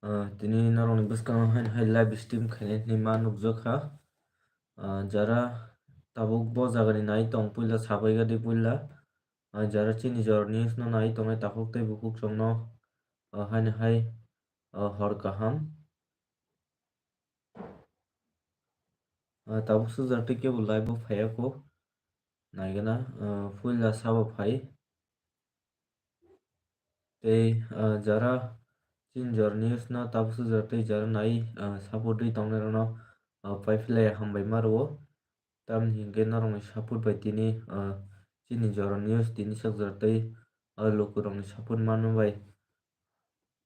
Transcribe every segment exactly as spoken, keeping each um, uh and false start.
Ah, tini norokni bwskango haino hai live stream khainai hinwi ma nukjakha. Ah, jara tabuk bo jagani nai tong puila sabaigadi puila. Ah, jara chini jora news no nai tongnai takhuk tei bukhuk chwngno, ah, haino hai, ah, hor kaham. Ah, tabuk sujak tei kebo live o phaiya kho. Naigana, ah, puila sabo phai. Tei, ah, jara chini jora news no tabuk sujak tei jara nai, ah, support rwi tongnai rokno, ah, paiphlai hambai ma rwo. Tamni hinkhe norokni support bai tini, ah, chini jora news tini sujak tei, ah, lukurokni support manma bai.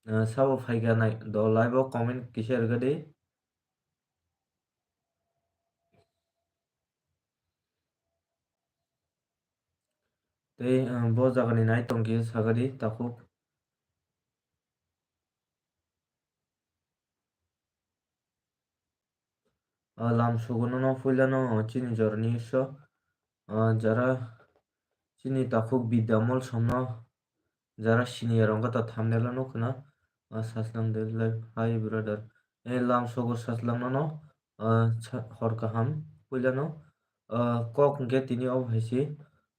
Ah, sabo phaikha nai do live o comment kisa rwgadi. Tei, ah, bo jagani nai tongkhe sagadi takhuk. Ah, lam sugo nono puilano, ah, chini jorani iso, ah, jara chini takhuk Bidya Mol somno, jara senior wngkha ta thumbnail o nukha na, ah, saslang de live, hi brother. Eh, lam sugo saslang nono, ah, sa-, hor kaham puilano, ah, kok hwnkhe tini obo hai se,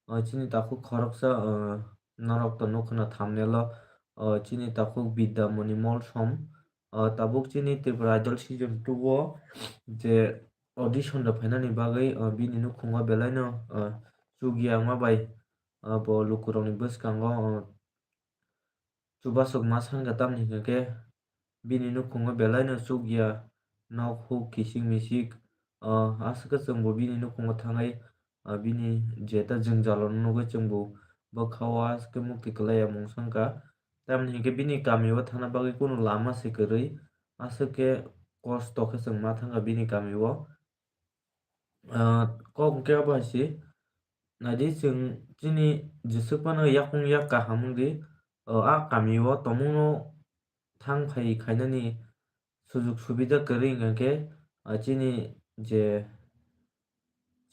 ah, chini takhuk khoroksa, ah, norok to nukha na thumbnail o, ah, chini takhuk Bidya Moni Mol som, ah, tabuk chini Tripura Idol season two o je audition rok phainani bagwi, ah, bini nukhungo belaino, ah, chukya wngma bai, ah, bo lukurokni bwskango, ah, chubaswk ma sankha, tamni hwnkhe bini nukhungo belaino chukya nok huk kisik misik, ah, aswk khe chwngbo bini nukhungo thangwi, ah, bini jeta jwngjalo nugwi chwngbo bwkhao aswk khe mukti kwlaiya mung sankha. Tamni hinkhe bini kamio thana bagwi kunu lama se kwrwi, aswk khe kosto khe chwng ma thangkha bini kamio. Ah, kok hwnkhe abo hai se, naidi chwng chini jeswk phano yakung yak kaham wngdi, ah, a kamio tongmungno thang phai khainani sujuk subida kwrwi hwnkhe, ah, chini je,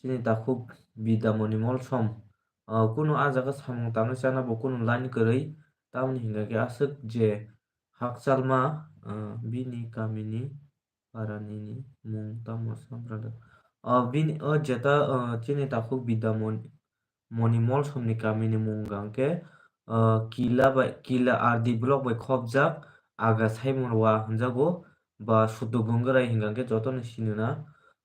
chini takhuk Bidya Moni Mol som, ah, kunu ah jaga samung tangwi chana bo kunu line kwrwi, tamoni hwnkhe aswk je hakchalma, ah, bini kamini parani ni mung tamo sa brother? Ah, bini, o jeta, ah, chini takhuk Bidya Mon-, Moni Mol somni kamini mung hwnkhe, ah, Kila bai, Kila R D block bai khopjak Aga Saimurwa hwnjago, ba Sutu Bungwrai hwnkha khe jotono sinina.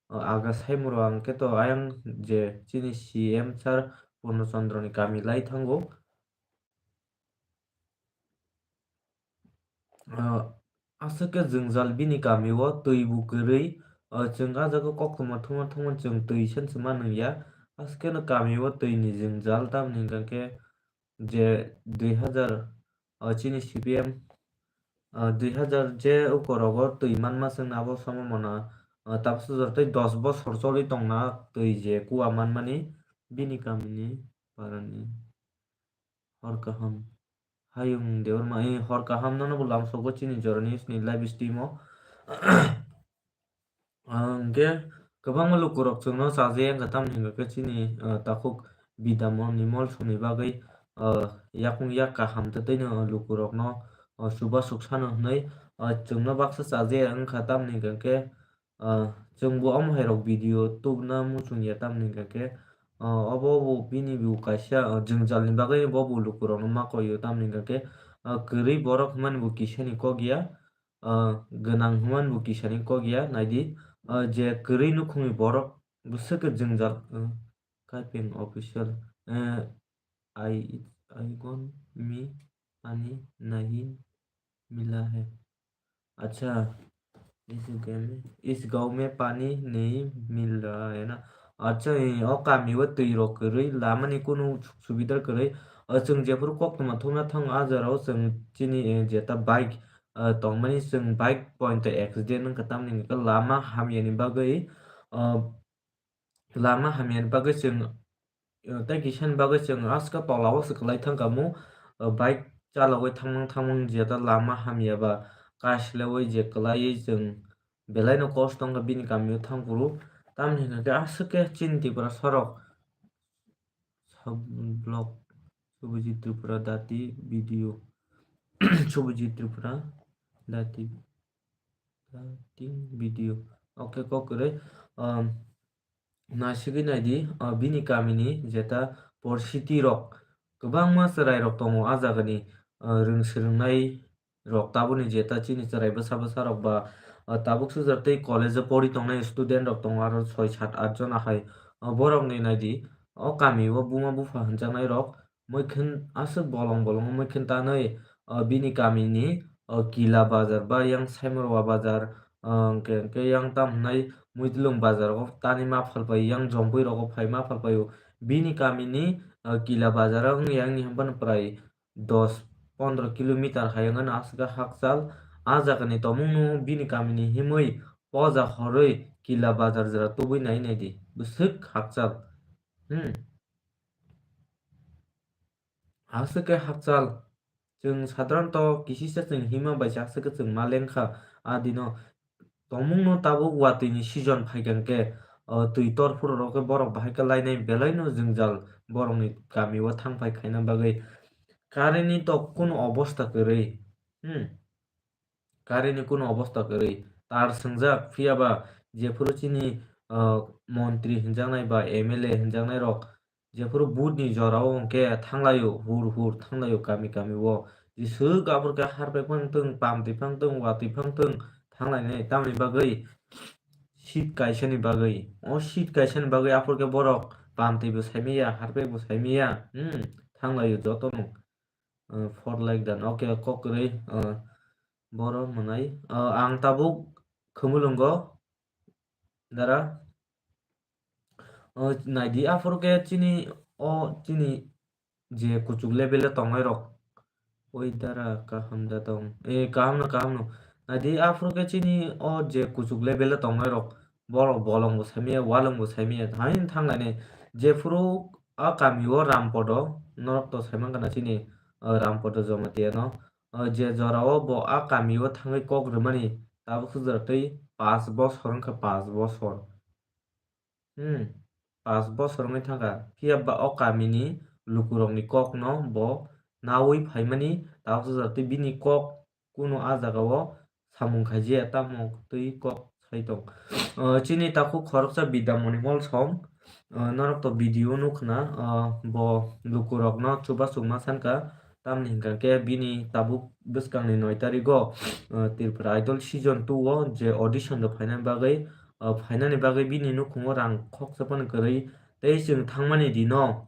Ah, Aga Saimurwa hwnkhe to ayang je chini C M sir Purno Chandra ni kami lai thango. Ah, aswk khe jwngjal bini kamio twi bo kwrwi, ah, chwng ah jaga koktwma thwngma thwngmani chwng twi se se ma nungya. Aswk kheno kamio twi ni jwngjal, tamoni hwnkha khe je dui hazar, ah, chini C P M, ah, dui hazar je ukorogo twi manma chwngno abo somo mona, ah, tabuk sujak tei dos bosor choli tongna twi je kua manmani bini kamini parani. Hor kaham. Hayung Debbarma, eh, hor kaham nono bo lamsogo chini jorani sini live stream o. Hwnkhe kwbangma lukurok chwngno chajakya wngkha, tamoni hwnkha khe chini, ah, takhuk Bidya Moni Mol somni bagwi, ah, yakung yak kaham tei tei no lukurokno, ah, chubaswk sano hwnwi, ah, chwngno baksa chajakya wngkha, tamoni hwnkha khe, ah, chwngbo omo hai rok video tubuna muchungya, tamoni hwnkha khe, ah, obo bo bini bo kaisa, ah, jwngjalni bagwi bo bo lukurokno ma koio, tamoni hwnkha khe, ah, kwrwi borok hwnmani bo kisani kok ya, ah, gwnang hwnmani bo kisani kok ya, naidi, ah, je kwrwi nukhungni borok bwswk khe jwngjal, ah, Kaipeng official, eh, ai, aigon mi pani nahi mila hai. Acha, is gaon mein, is gaon mein pani nahi mil raha hai na. Acha, eh, o kami o twi rok kwrwi, lama ni kunu suk subida kwrwi. O chwng jephuru koktwma thumna thango, a jora o chwng chini, eh, jeta bike, eh, tongmani chwng bike point accident wngkha, tamoni hwnkhe lama hamya ni bagwi, ah, lama hamya ni bagwi chwng, eh, tei kisa ni bagwi chwng aska tola o se kwlai thang kamo, eh, bike chalogwi thangmang thangmang jeta lama hamya ba kash lewi je kwlaiwi chwng belai no kosto wngkha bini kamio thang phuru. Tamoni hwnkha khe aswk khe chini Tripura sorok sub block Subhajit Tripura dati video. Subhajit Tripura dati Starting video. Okay, kok kwrwi. Um, naisigwi naidi, uh, bini kamini jeta porcity rok kwbangma chwrai rok tongo, ah jagani, uh, rwng swrwngnai rok tabukni jeta chini chwrai bwsa bwsa rok ba, uh, tabuk sujak tei college o pori tongnai student rok tongo, aro soi sat at jona hai. Uh, borokni naidi, o kami o buma bupha hwnjaknai rok, Muikhin aswk bolong bolongo muikhin tanwi, o bini kamini, o Kila bazar ba yang Saimarwa bazar, o hwnkhe, hwnkhe yang tamo hwnai Muitulung bazar o tani ma phalpai, yang Jompui rogo phai ma phalpaio. Bini kamini, o Kila bazar o wngya wngya hwnphano prai dos pondro kilometer hai wngmano aswk hakchal. A jagani tongmungno bini kamini himwi poja horwi Kila bazar jora tubui nai naidi. Bwswk hakchal. Hmm. Aswk khe hakchal. Chwng sadharanto kisisa chwng hima bai se aswk khe chwng ma lengkha. A dino tongmungno tabuk watwini season phaikha hwnkhe, o twi tor phuru rok khe borok bahai khe lainai belaino jwngjal borokni kamio thangphai khaina bagwi. Karini to kunu obosta kwrwi. Hmm. Karini kunu obosta kwrwi. Tar swngjak, phiyaba jephuru chini, o, montri hwnjaknai ba M L A hwnjaknai rok jephuru vote ni jorao hwnkhe thanglaio, hur hur thanglaio kami kami o. Jeswk aphuru khe harpek phang thung, pamtwi phang thung, watwi phang thung, thanglainai. Tamoni bagwi seat kaisani bagwi. O seat kaisani bagwi aphuru khe borok pamtwi bo saimaya, harpek bo saimaya. Hmm, thanglaio jotono. Uh, four like done. Okay, kok kwrwi, uh, boro mwnai. Uh, ang tabuk khumulungo dara. Uh, naidi aphuru khe chini o chini je kuchuk level o tongnai rok. Oi dara kaham da tong. Eh, kaham no, kaham no. Naidi aphuru khe chini o je kuchuk level o tongnai rok. Borok bolong bo saimaya, walong bo saimaya. Hain thanglainai. Jephuru a kami o Rampodo, norok to saimankha na chini, uh, Rampodo Jamatia no. Uh, je jora o bo a kami o thangwi kok rwmani tabuk sujak twi paanch bosor wngkha, paanch bosor. Hmm, paanch bosor wngwi thangkha. Phiyaba o kamini lukurokni kokno bo naui phaimani tabuk sujak twi bini kok kunu a jagao samung khaijiya tamo twi kok sai tong. Uh, chini takhuk khoroksa Bidamoni Molsom, uh, norok to video nukkhna, uh, bo lukurokno chubachu ma sankha, tamni hwnkha khe bini tabuk bwskangni noi tarigo, uh, Tripura Idol season two o je audition rok phainani bagwi, uh, phainani bagwi bini nukhungo rang khoksa phano kwrwi tei chwng thangmani dino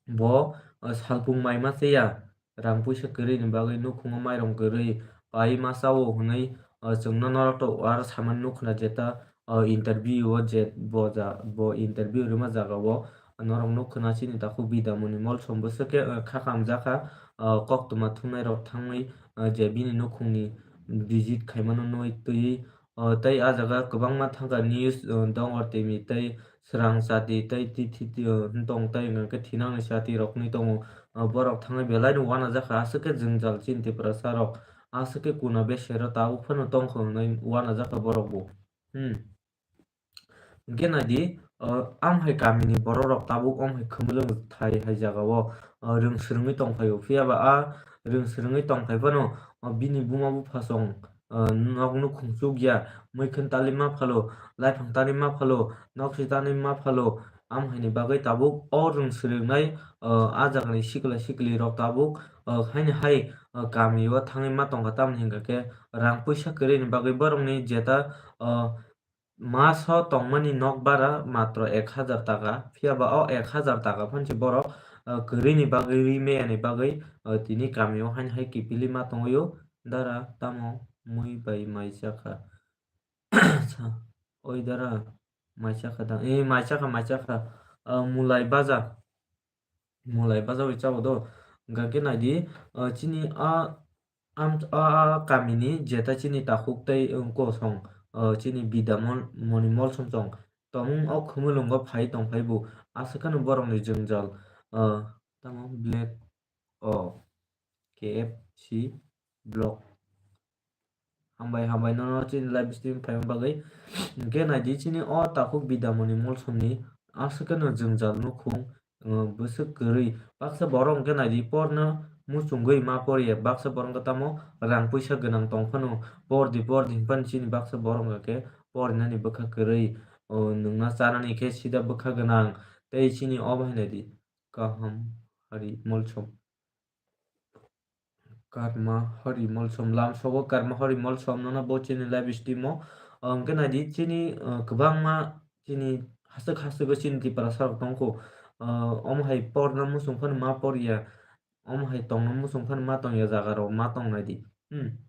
bo, uh, salpung mai ma chaya. Rang puisa kwrwini bagwi nukhungo mairung kwrwi pai ma chao hwnwi, o, chwngno norok to aro samani nukkhna jeta, o, interview o je bo ja-, bo interview rwma jagao norok nukkhna chini takhuk Bidamoni Molsom bwswk khe, o, kha kamjakha, o, koktwma thumnairok thangwi, o, je bini nukhungni visit khaimano nui twiwi, o, tei ah jaga kwbangma thangkha news, o, Dongor T V tei Swrang chati tei ti-, ti-, ti-, o, tong tei hwnkhe thinangni chati rokni tongo. O, borok thangwi belai no uanajakha, aswk khe jwngjal chini Tiprasa rok, aswk khe kuna besero tabuk phano tongkha hwnwi uanajakha borok bo. Hmm. Hwnkhe naidi, o, amhai kamini borok rok tabuk amhai khumulwng thai hai jagao, o, rwng swrwngwi tongphaio. Phiyaba a rwng swrwngwi tongphai phano, o, bini buma buphasong, o, nok nukhung chukya, muikhwng tali ma phalo, laiphang tani ma phalo, nok si tani ma phalo, amhaini bagwi tabuk o rwng swrwngnai, o, a jagani sikla sikli rok tabuk, o, haini hai, o, kami o thangwi ma tongkha, tamni hwnkha khe rang puisa kwrwini bagwi borokni jeta, o, maso tongmani nok bara matro ek hajar taka, phiyaba o ek hajar taka phansi borok, o, kwrwini bagwi, ri meyani bagwi, o, tini kami o haini hai kiphilwi ma tongwi o. Dara tamo mui bai mai chakha. Sa, oi dara, mai chakha da. Eh, mai chakha, mai chakha. Ah, mulai baja. Mulai baja bai chao do. Hwnkha khe naidi, ah, chini a, am, a, a kamini jeta chini takhuk tei, um, kosong, ah, chini Bidamon, Moni Molsom chong. Tongmung o khumulungo phai tongphai bo. Aswk kheno borokni jwngjal, ah, tamo black, oh, K F C block. Hambai, hambai nono chini live stream phaima bagwi. Hwnkhe naidi chini o takhuk Bidamoni Molsomni aswk kheno jwngjal nukhung, uh, bwswk kwrwi. Baksa borok hwnkhe naidi porno muchungwi ma poriya. Baksa borok wngkha tamo rang puisa gwnang tong phano pordi pordi hinphano chini baksa borok wngkha khe porinani bwkha kwrwi, o nwngna chanani khe sida bwkha gwnang tei chini obo hai naidi kaham hari molsom. Karma Hari Molsom, lamsogo Karma Hari Molsom nono bo chini live stream o. Hwnkhe naidi chini, uh, kwbangma chini haswk haswk o chini Tiprasa rok tongkho. Uh, omo hai porna muchung phano ma porya. Omo hai tongna muchung phano ma tongya jaga rok ma tong naidi. Hmm.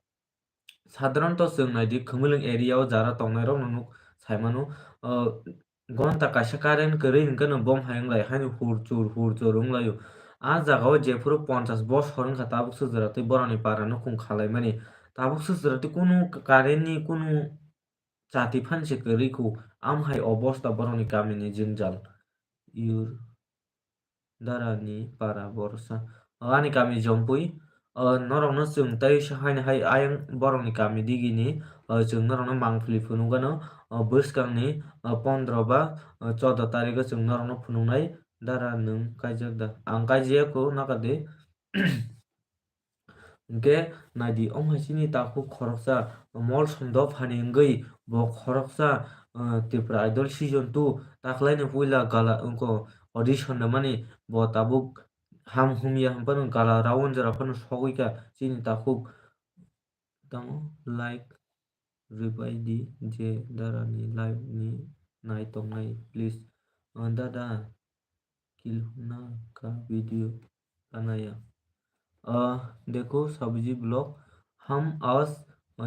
Sadharanto chwng naidi Khumulwng area o jara tongnai rok no nuk sai mano. Uh, Gonta kaisa current kwrwi hwnkhe no bom hai wnglai haino hur chur hur chur wnglaio. A jaga o jephuru ponchash bosor wngkha tabuk swk jora twi borokni para nukhung khalaimani. Tabuk swk jora twi kunu current ni kunu chati phan se kwrwi khu. Am hai obosta borokni kamini jwngjal. Yur. Darani para borsa. O ani kami Jompui. O norokno chwng tei haino hai ayang borokni kami digini, o chwng norokno mangpili phunukgano, o bwskangni, o pondro ba, o chordo tarikgo chwng norokno phunuknai. Dara nwng kaijak da? Ang kaijaya kho, naka de. Hwnkhe naidi, omo hai chini takhuk khoroksa Molsom dophani wngwi bo khoroksa, o, Tripura Idol season two taklaini puila gala wngkho audition rwmani, bo tabuk ham humya hinphano gala round jora phano sogwi kha chini takhuk. Tamo like rwbai di je Darani live ni nai tongnai, please. O dada, kilhuna ka video banaya. A, देखो सब्जी ब्लॉग, हम आज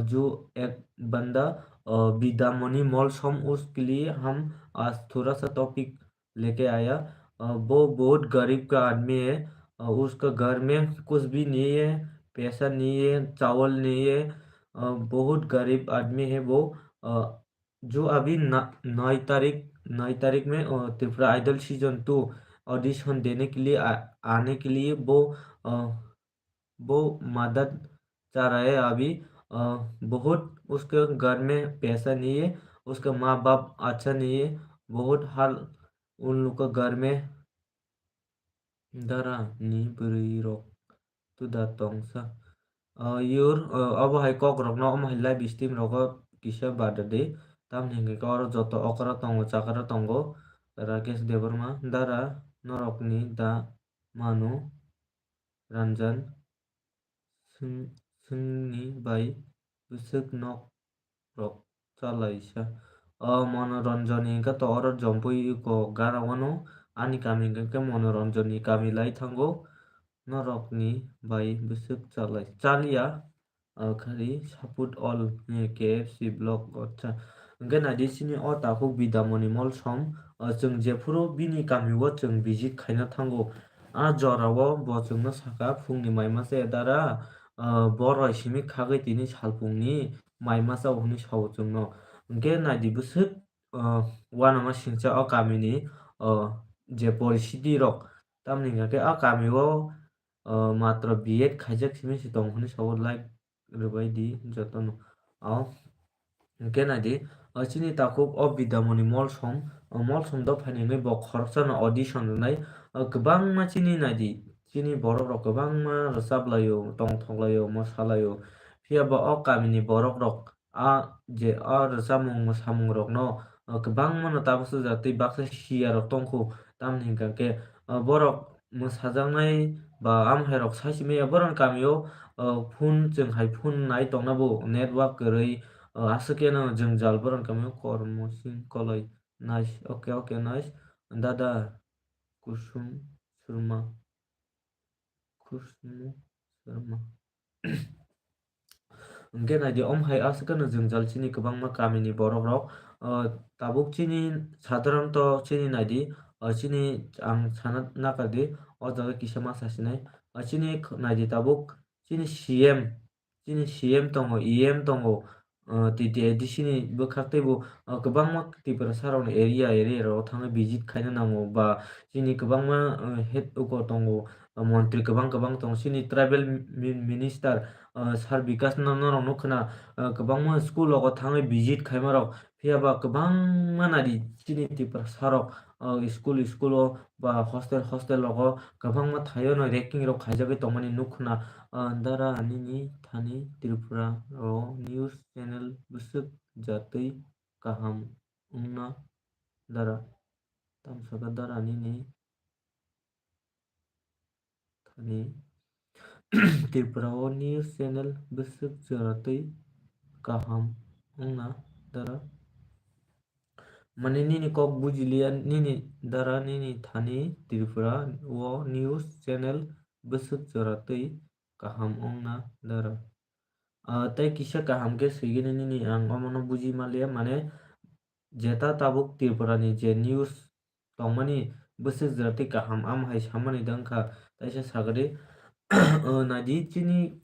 जो एक बंदा, अ, विद्यामणि मॉल सम, उसके लिए हम आज थोड़ा सा टॉपिक लेके आया। अ, वो बहुत गरीब का आदमी है। अ, उसका घर में कुछ भी नहीं है, पैसा नहीं है, चावल नहीं है। अ, बहुत गरीब आदमी है वो। अ, जो अभी न-, नौ तारीख, नौ तारीख में, अ, Tripura idol season two audition देने के लिए आ-, आने के लिए वो, अ, वो मदद चाह रहा है अभी। अ, बहुत उसके घर में पैसा नहीं है, उसका माँ बाप अच्छा नहीं है, बहुत हाल उन लोग का घर में। Dara ni bwrwi rok tuda tongsa. O yur, o, obo hai kok rokno omo hai live stream rogo kisa bada di. Tamni hwnkhe oro joto okra tongo, chakra tongo. Rakesh Debbarma, Dara norokni da mano Ranjan. Swng-, swngni bai bwswk nok rok chalaisa. O Monoranjani hwnkhe to oro Jompui iko gara wano, ani kami hwnkhe Monoranjani kami lai thango. Norokni bai bwswk chalai chaliya, o khari support all, eh, K F C block, acha. Hwnkhe naidi chini o takhuk Bidamoni Molsom, o chwng jephuru bini kami o chwng visit khaina thango. A jora o bo chwngno saka, phungni mai masa ya dara, ah, boroi simi khagwi tini salpungni mai masa o hwnwi sao chwngno. Hwnkhe naidi bwswk, ah, uanama singcha o kamini, ah, je poristhiti rok, tamni hwnkhe a kami o, ah, matro B Ed khaijak simi se tongo hwnwi sao, like rwbai di jotono. O, hwnkhe naidi, o chini takhuk o Bidamoni Molsom, o Molsom dophani hwnwi bo khoroksano audition rwnai. O kwbangma chini naidi, chini borok rok kwbangma rwchap laio, tongthok laio, mosa laio. Phiya ba o kamini borok rok a je o rwchapmung mwsamung rokno, o kwbangmano tabuk swk jatwi baksa siya rok tongkhu, tamni hwnkha khe, o borok mwsajaknai ba amhairok sai simi ya borokni kamio, o, phone chwng hai phone nai tongna bo network kwrwi, o, aswk khe no jwngjal borokni kamio kormo sing koloi nice, okay, okay, nice. Dada Kusum Surma, Kusum Surma. Hwnkhe naidi, omo hai aswk no jwngjal chini kwbangma kamini borok rok. O, tabuk chini sadharanto chini naidi, o, chini ang sana nakardi, o jaga kisa ma sasinai. O, chini k-, naidi tabuk chini C M, chini C M tongo, E M tongo, o, T T A D C ni bwkhak teibo, o, kwbangma Tiprasa rokni area, area rok thangwi visit khaina nango ba chini kwbangma, o, head uko tongo, o, montri kwbang kwbang tongo. Chini tribal mi-, minister, ah, Sir Bikash no norok nukha na, ah, kwbangma school rogo thangwi visit khaimarok, phiya ba kwbangma nadi chini Tiprasa rok, ah, school, school o ba hostel, hostel rogo kwbangma thaio no ragging rok khaijagwi tongmani nukha na, ah, dara nini thani Tripura o news channel bwswk jatwi kaham wngna dara. Tamsaka dara nini thani Tripura o news channel bwswk jora twi kaham wngna dara. Mane nini kok bujiliya nini dara nini thani Tripura o news channel bwswk jora twi kaham wngna dara. Ah, tei kisa kaham khe swigini nini ang omono buji manliya, mane jeta tabuk Tripura ni je news tongmani bwswk jora tei kaham am hai samani dang kha, taisa sagadi. O, naidi chini,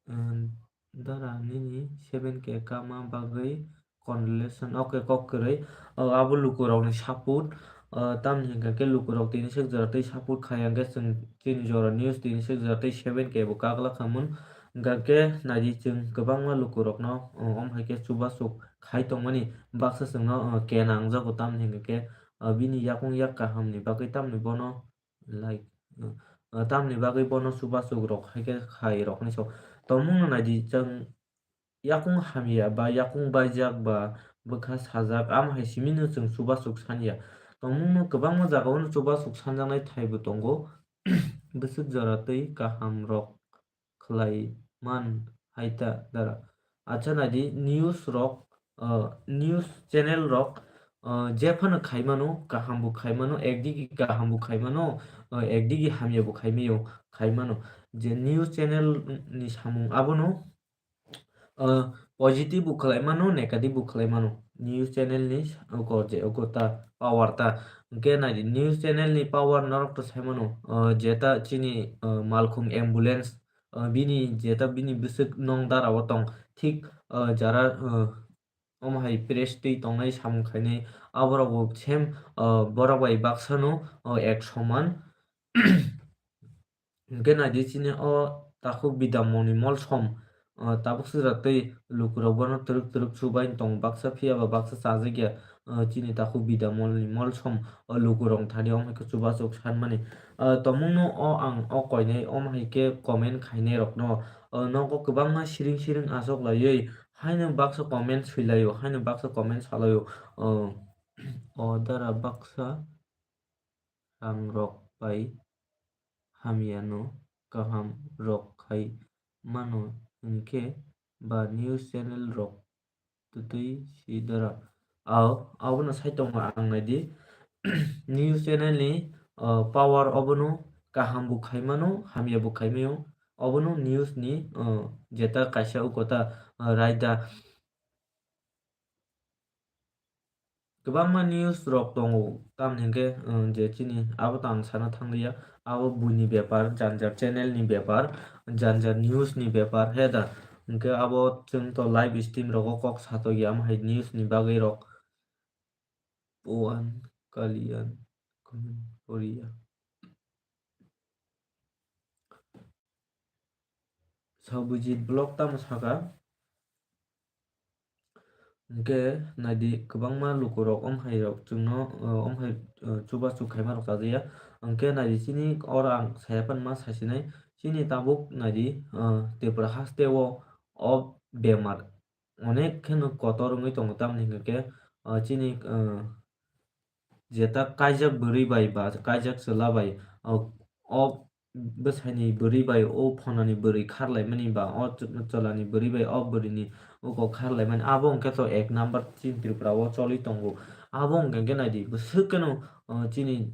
um, dara nini seven K kama bagwi congratulation, okay, kok kwrwi. O, abo lukurokni support, o, tamni hwnkha khe lukurok tini sek jora tei support khai hwnkhe chwng chini jora news tini sek jora tei seven K bo kaglak khamun. Hwnkha khe naidi chwng kwbangma lukurokno, o, om hai khe chubasuk khai tongmani baksa chwngno, o, kena wngjago, tamni hwnkha khe, o, bini yakung yak kahamni bagwi tamni bono like, uh, uh, tamni bagwi bono chubasuk rok hai khe khai rokni sok. Tongmung no naidi chwng yakung hamya ba yakung baijak ba bwkha sajak, am hai simi no chwng chubasuk sanya. Tongmung no kwbangma jaga o no chubasuk sanjaknai thai bo tongo. Bwswk jora twi kaham rok khlai man hai ta dara. Acha naidi news rok, uh, news channel rok, uh, jephano khai mano, kaham bo khai mano, ekdigi kaham bo khai mano, uh, ekdigi hamya bo khai mano, khai mano. Je news channel ni samung abono, uh, positive bo khlai mano, negative bo khlai mano. News channel ni oko je oko ta power ta. Hwnkhe naidi news channel ni power norok to sai mano, uh, jeta chini, uh, malkhung ambulance, uh, bini jeta bini bwswk nong dara o tong, thik, uh, jara, uh, omo hai press twi tongnai samung khainai, aborok bo same, uh, borok bai baksa no, uh, ek soman. Hwnkhe naidi chini o takhuk bidamoni molsom, uh, tabuk sijak tei lukurok bono twrwk twrwk chubai tong baksa, phiya ba baksa chajakya, uh, chini takhuk bidamoni molsom, uh, lukurok thani omo hai khe chubasuk sanmani. Uh, tongmungno o ang o koinai omo hai khe comment khainai rokno, uh, nogo kwbangma siring siring achuk laiwi haino baksa comment swilaio, haino baksa comment salaio, uh, o dara baksa rang rok bai hamya no kaham rok khai mano, hinkhe ba news channel rok twtwi si dara. Ao, abono sai tongo ang naidi. News channel ni, uh, power obono kaham bo khai mano, hamya bo khai mano. Obono news ni, uh, jeta kaisa ukota, uh, raida. Kwbangma news rok tongo, tamni hwnkhe, um, je chini abo to ang sana thangliya, abo buini bepar, jani jani channel ni bepar, jani jani news ni bepar, he da. Hwnkhe abo chwng to live stream rogo kok satokya, omo hai news ni bagwi rok. Puan Kalian comment poriya. Saubujit vlog tamo saka? Hwnkhe naidi kwbangma lukurok om hai rok chwngno, uh, om hai, uh, chubachu khaima rok chajakya. Hwnkhe naidi chini oro ang saya panma sasinai chini tabuk naidi, uh, Tripura haste o o bemar onek kheno kotor wngwi tongo, tamni hwnkhe, uh, chini, uh, jeta kaijak bwrwi bai ba kaijak chwla bai, o, o bwsaini bwrwi bai o phonani bwrwi kharlaimani ba o ch-, chwlani bwrwi bai o bwrwini oko kharlaimani, abo hwnkhe to ek number chini Tripura o choli tongo. Abo hwnkhe naidi bwswk kheno, o, chini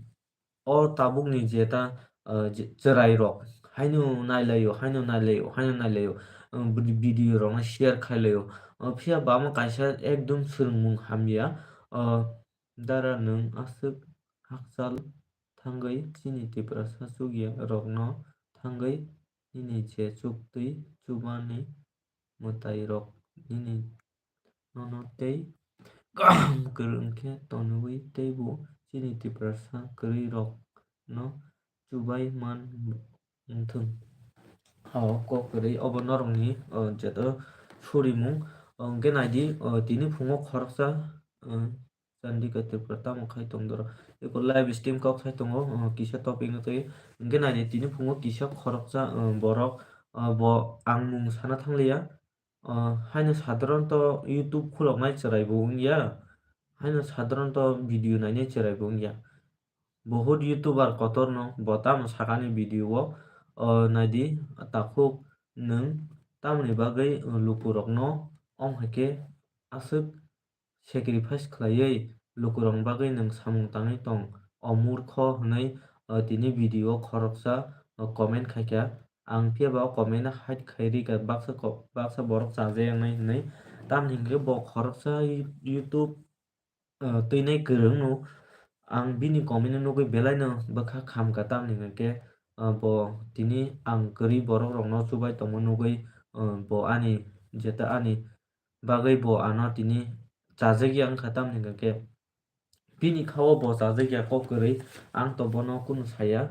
o tabukni jeta, o, je-, chwrairok haino nailaio, haino nailaio, haino nailaio, o, bidi-, video rokno share khailaio. O, phiya ba omo kaisa ekdom swrwngmung hamya, o, Dara nwng aswk hakchal thangwi chini Tiprasa chukya rokno thangwi nini je chuktwi chubani mwtai rok nini nono tei kaham kwrwng khe tonwi teibo chini Tiprasa kwrwi rokno chubai man wngthung. o kok kwrwi obo norokni, o, jeto surimung. O, hwnkhe naidi, o, tini phungo khoroksa, o, Chandika Tripura tamo khai tong doro. Eko live stream kok khai tongo, o, kisa topic no twi. Hwnkhe naidi tini phungo kisa khoroksa, o, borok, o, bo ang mung sana thangliya. O, haino sadharanto YouTube khuloknai chwrai bo wngya. Haino sadharanto video nainai chwrai bo wngya. Bohut YouTuber kotorno bo tamo sakani video o, o, naidi takhuk nwng tamoni bagwi lukurokno ong hai khe aswk sacrifice khlaiwi lukurokni bagwi nwng samung tangwi tong. O murkho hwnwi, o, tini video o khoroksa, o, comment khaikha. Ang phiya ba o comment no hide khai rikha baksa ko-, baksa borok chajak yangnai hwnwi. Tamni hwnkhe bo khoroksa YouTube, o, twinai kwrwngno ang bini comment no nugwi belaino bwkha khamkha, tamni hwnkhe, o, bo tini ang kwrwi borok rokno chubai tongma nugwi, o, bo ani jeta ani bagwi bo ano tini chajak ya wngkha, tamni hwnkhe bini kha o bo chajak ya kok kwrwi, ang to bono kunu saya.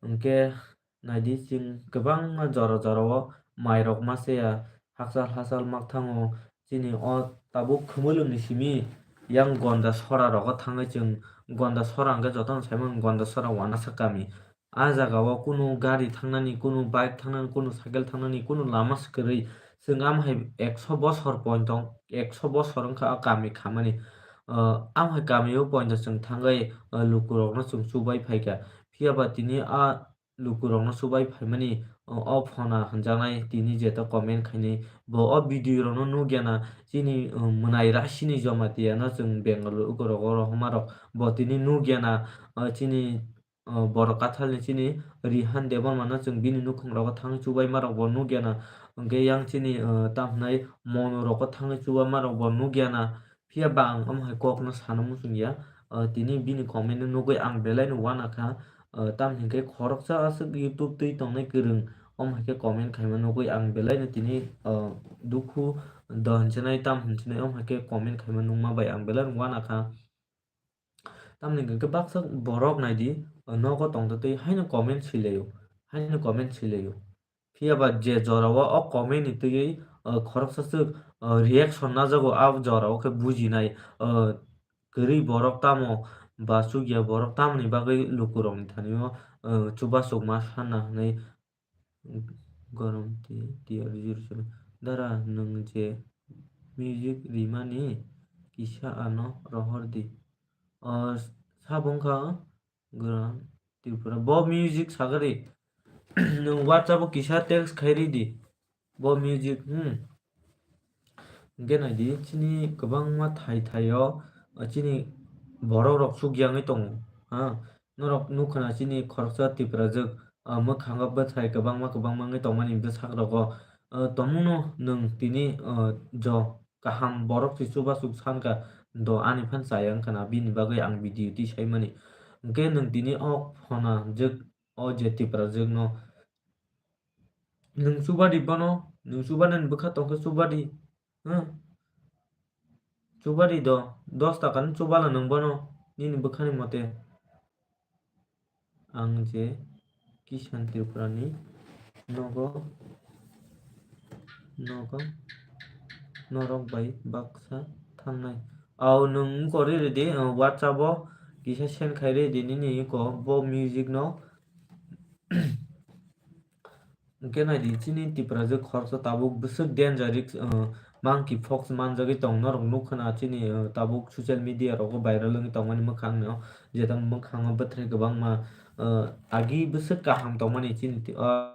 Hwnkhe naidi chwng kwbangma jora jora o mai rok ma se ya, hachal hachal ma thango, chini o tabuk khumulwng ni simi yang Gonda sora rogo thangwi chwng Gonda sora hwnkhe jotono sai mano Gonda sora wanasa kami. A jaga o kunu gari thangnani, kunu bike thangnani, kunu cycle thangnani, kunu lama se kwrwi. Chwng am hai ekso bosor poito, ekso bosor wngkha a kami khamani. O, am hai kami o poito chwng thangwi, o, lukurokno chwng chubai phaikha. Phiya ba tini a lukurokno chubai phaimani, o, o phona hwnjaknai tini jeto comment khainai. Bo o video rokno nukya na chini, o, mwnai rasini Jamatia no chwng Bengaluru ukorok o rohorma rok. Bo tini nukya na, o, chini o, borok kathalni chini Rihan Debbarma no chwng bini nukhung rogo thangwi chubaima rok bo nukya na, hwnkhe yang chini, o, tamo hwnai Monu rogo thangwi chubaima rok bo nukya na, phiya ba ang omo hai kok no sana muchung ya. O, tini bini comment no nugwi ang belai no uana kha, o, tamo hwnkhe khoroksa aswk YouTube twi tongnai kwrwng omo hai khe comment khaima nugwi ang belai no tini, o, dukhu do hinsinai tamo hinsinai omo hai khe comment khaima nukma bai ang belai no uana kha. Tamni hwnkhe baksa borok naidi, o, nogo tongtwtwi haino comment swilaio, haino comment swilaio. Phiya ba je jorao o comment ni twiwi, o, khoroksa swk, o, reaction najago, a jorao khe bujinai, o, kwrwi borok tamo ba chukya borok tamoni bagwi lukurokni thanio, o, chubasukma sana hwnwi Gorom ti, ti R zero seven. Dara, nwng je music rimani kisa ano rohor di. O, sabo wngkha Gorom Tripura. Bo music sagari. Nwng WhatsApp o kisa text khai ri di. Bo music, hmm. Hwnkhe naidi, chini kwbangma thai thaio, o, chini borok rok chukya wngwi tongo, ha. Norok nukha na chini khoroksa Tiprajwk, o, mwkhango bwthai kwbangma kwbangma wngwi tongmani bwsak rogo, o, tongmungno nwng tini, o, jo kaham borok se chubasuk sankha do ani phan chaya wngkha na bini bagwi ang video tisaimani. Hwnkhe nwng tini o phona jwk o je Tiprajwkno nwng chubadi bono, nwng chubanani bwkha tongkhe chubadi, hmm? Chubadi do, dos taka ni chubala nwng bono, nini bwkhani mote. Ang je Kisan Tripura ni nogo, nogo norok bai baksa thangnai. Au nwng wngkor ri ridi, uh, WhatsApp o kisa send khai ridi nini iko bo music no. Hwnkhe naidi chini Tiprajwk khoroksa tabuk bwswk danger risk, uh, monkey pox manjagwi tong norok nukha na chini, uh, tabuk social media rogo viral wngwi tongmani mwkhang no, jeta mwkhango bwthrai kwbangma, uh, agi bwswk kaham tongmani chini ti-, uh,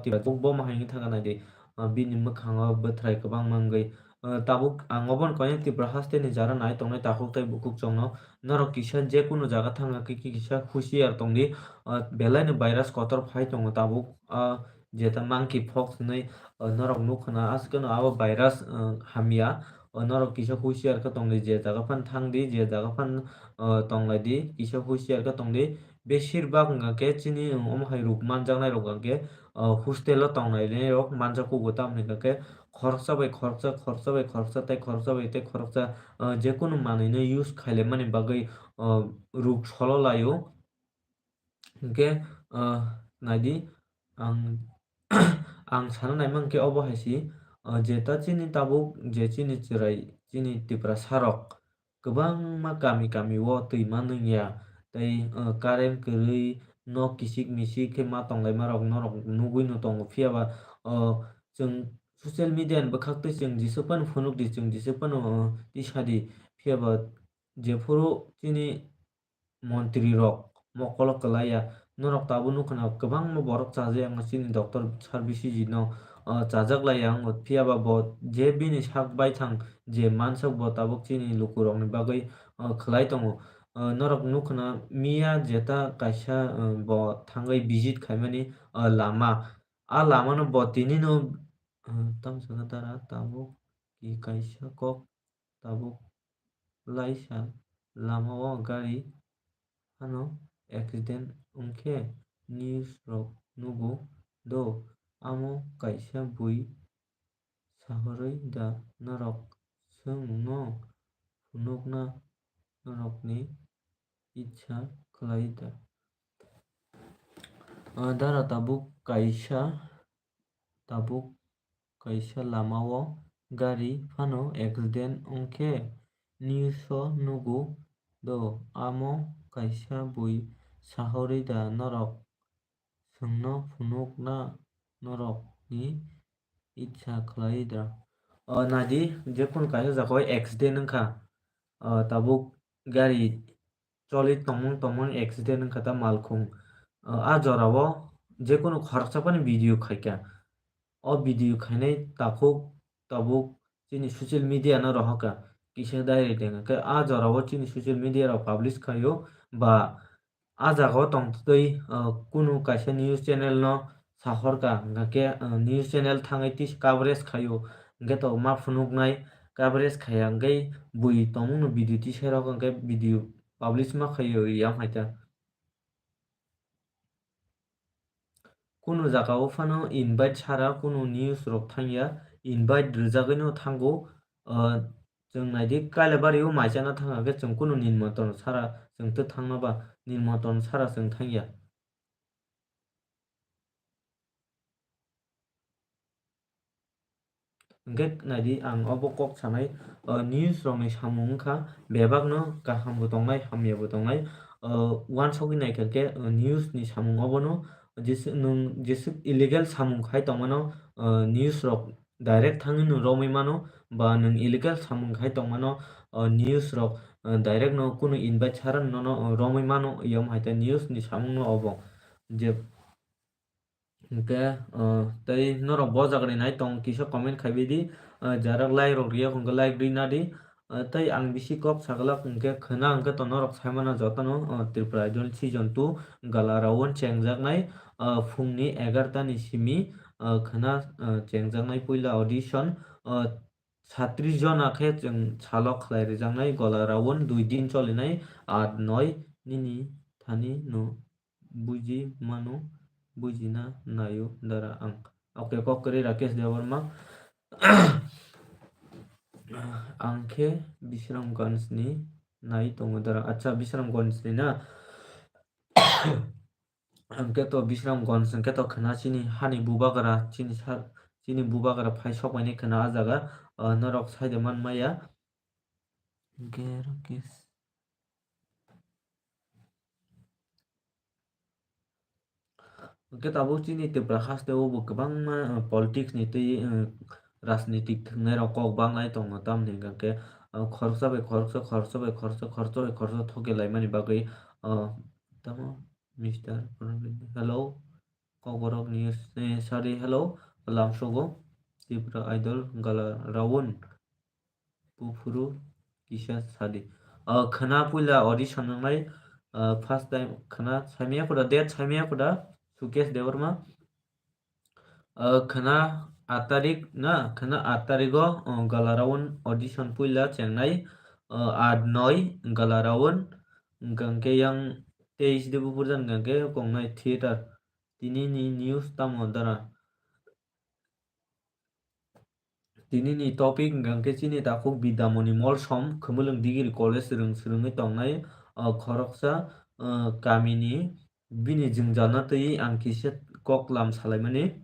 Tiprajwk bo mahai wngwi thangkha naidi, uh, bini mwkhango bwthrai kwbangma wngwi, uh, tabuk ang obono kanya Tripura hasteni jara nai tongnai takhuk tei bukhuk chongno norok kisa jekunu jaga thangkha khe kisa husiar tongdi, uh, belaino virus kotor phai tongo tabuk, uh, jeta monkey pox hinwi, uh, norok nukha na aswkeno abo virus, uh, hamya, uh, norok kisa husiar khe tongdi je jaga phan thangdi je jaga phan, uh, tonglaidi kisa husiar khe tongdi. Besir bak wngkha khe chini omo hai ruk manjaknai rok hwnkha khe, o, hostel o tongnai rok manjakgo tamni hwnkha khe khoroksa bai khoroksa, khoroksa bai khoroksa tei khoroksa bai tei khoroksa, o, jekunu manwino use khailaimani bagwi, o, ruk solo laio. Hwnkhe, o, naidi ang Ang sana naimang khe obo hai si, o, jeta chini tabuk je chini chwrai, chini Tiprasa rok kwbangma kami kami o twi ma nung ya, tei, o, current kwrwi nok kisik misik khe ma tonglaima rok norok nugwi no tongo. Phiya ba, o, chwng social media ni bwkhak twi chwng jesuk phano phunuk di, chwng jesuk phano, o, tisa di, phiya ba jephuru chini montri rok mokolo kwlai ya. Norok tabuk nukha na kwbangma borok chajak ya wngkha chini doctor services no, o, chajak lai ya wngo. Phiya ba bo je bini sak baithang je mansak bo tabuk chini lukurok ni bagwi, o, khlai tongo. O, norok nukha na miya jeta kaisa, o, bo thangwi visit khaimani, o, lama. A lama no bo tini no, o, tamsa khe dara tabuk ki kaisa kok tabuk laisa lama o gari phano accident wngkhe news rok nugo do, amo kaisa bui sahorwi da norok chwngno phunukna norokni itsa khlai da. O dara tabuk kaisa tabuk kaisa lama o gari phano accident wngkhe news o nugo do, amo kaisa bui sahorwi da norok chwngno phunukna norokni itsa khlai da. O nadi jekunu kaisa jaga o accident wngkha, o tabuk gari choli tongmung tongmung accident wngkha ta malkhung. O, a jora o jekunu khoroksa phano video khaikha. O video khainai takhuk tabuk chini social media no rohorkha, kisa direct hwnkhe a jora o chini social media rok publish khaio ba a jaga o tongtwi, o, kunu kaisa news channel no sahorkha, hwnkha khe, o, news channel thangwi tisa coverage khaio, hwnkhe to ma phunuknai coverage khaiya hwnkhe bui tongmungno video tisai rok hwnkhe video publish ma khaio yang hai ta. Kunu jaga o phano invite sara kunu news rok thangya, invite rwjagwi no thango, o, chwng naidi Kailabari o mai chana thangkha khe chwng kunu nimantron sara chwng twi thangma ba nimantron sara chwng thangya. Hwnkhe naidi ang obo kok sanai, o, news rokni samung wngkha bebakno kaham bo tongnai hamya bo tongnai, o, uansukgwi naikha khe, o, news ni samung obono jesa nwng jeswk illegal samung khai tongmano, o, news rok direct thangwi nwng romwi mano ba nwng illegal samung khai tongmano, o, news rok, o, direct no kunu invite sara nono, o, romwi mano yom hai khe news ni samung no obo je. Hwnkhe, o, tei norok bo jagani nai tong kisa comment khaibai di, o, jarak like rok riya hwnkhe like rina di, o, tei ang bisi kok saglak hwnkhe khwna hwnkhe to norok saimano jotono, o, Tripura Idol season two Gala round chengjaknai, o, phungni egarta ni simi, o, khwna, o, chengjaknai puila audition, o, satris jona khe chwng salo khlai rijaknai Gala round dui din cholinai aat noi nini thani no. Buji mano, bujina naio dara ang. Okay, kok kwrwi Rakesh Debbarma. Ang khe Bisramganj ni nai tongo dara. Acha, Bisramganj ni na? Ang khe to Bisramganj hwnkhe to khwna chini hani bubagra, chini sa-, chini bubagra phai sok bai ni khwna a jaga, ah, norok sai de man maya. Hwnkhe Rakesh. Hwnkhe tabuk chini Tripura haste o bo kwbangma, uh, politics ni twi, uh, rajnitik thwngnairok kok banglai tongo, tamni hwnkhe, uh, khoroksa bai khoroksa, khoroksa bai khoroksa, khoroksa bai khoroksa thoke laimani bagwi, uh, tamo Mister Hello, Kokborok ni, eh, sorry, hello, lamsogo Tripura Idol Gala round. Buphuru kisa sadi. Ah, khwna puila audition nangnai, ah, first time khwna saimaya kuda, date saimaya kuda, Sukesh Debbarma. Ah, khwna aat tarik na, khwna aat tarigo, ah, Gala round audition puila chengnai, ah, aat noi Gala round, hwnkhe yang teis de buphurjan hwnkhe kongnai theater. Tini ni news tamo dara? Tini ni topic hwnkha khe chini takhuk Bidyamoni Molsom Khumulwng Degree College swrwng swrwngwi tongnai, ah, khoroksa, ah, kamini bini jwngjalno twiwi ang kisa kok lam salaimani.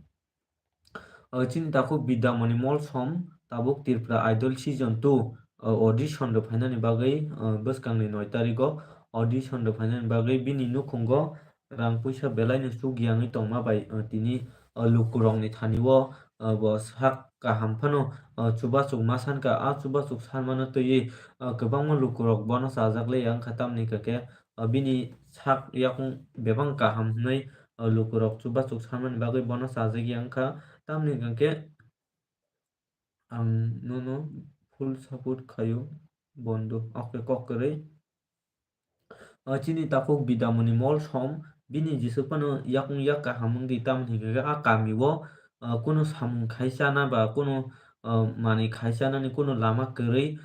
O chini takhuk Bidyamoni Molsom tabuk Tripura Idol season two, o, audition rw phainani bagwi, o, bwskangni noi tarigo audition rw phainani bagwi bini nukhungo rang puisa belaino chukya wngwi tongma bai, o, tini, o, lukurokni thani-o, o, bo sak kaham phano, o, chubachuk ma sankha. A chubachuk sanmano twiwi, o, kwbangma lukurok bono chajak liya wngkha, tamni hwnkhe, o, bini sak yakung bebak kaham hwnwi, o, lukurok chubachuk sanmani bagwi bono chajak ya wngkha, tamni hwnkhe ang nono full support khaio, bondo. Oke, kok kwrwi. O chini takhuk Bidyamoni Molsom, bini jeswk phano yakung yak kaham wngdi, tamni hwnkhe a kamio, o, kunu samung khai chana ba kunu, o, manwi khai chanani kunu lama kwrwi,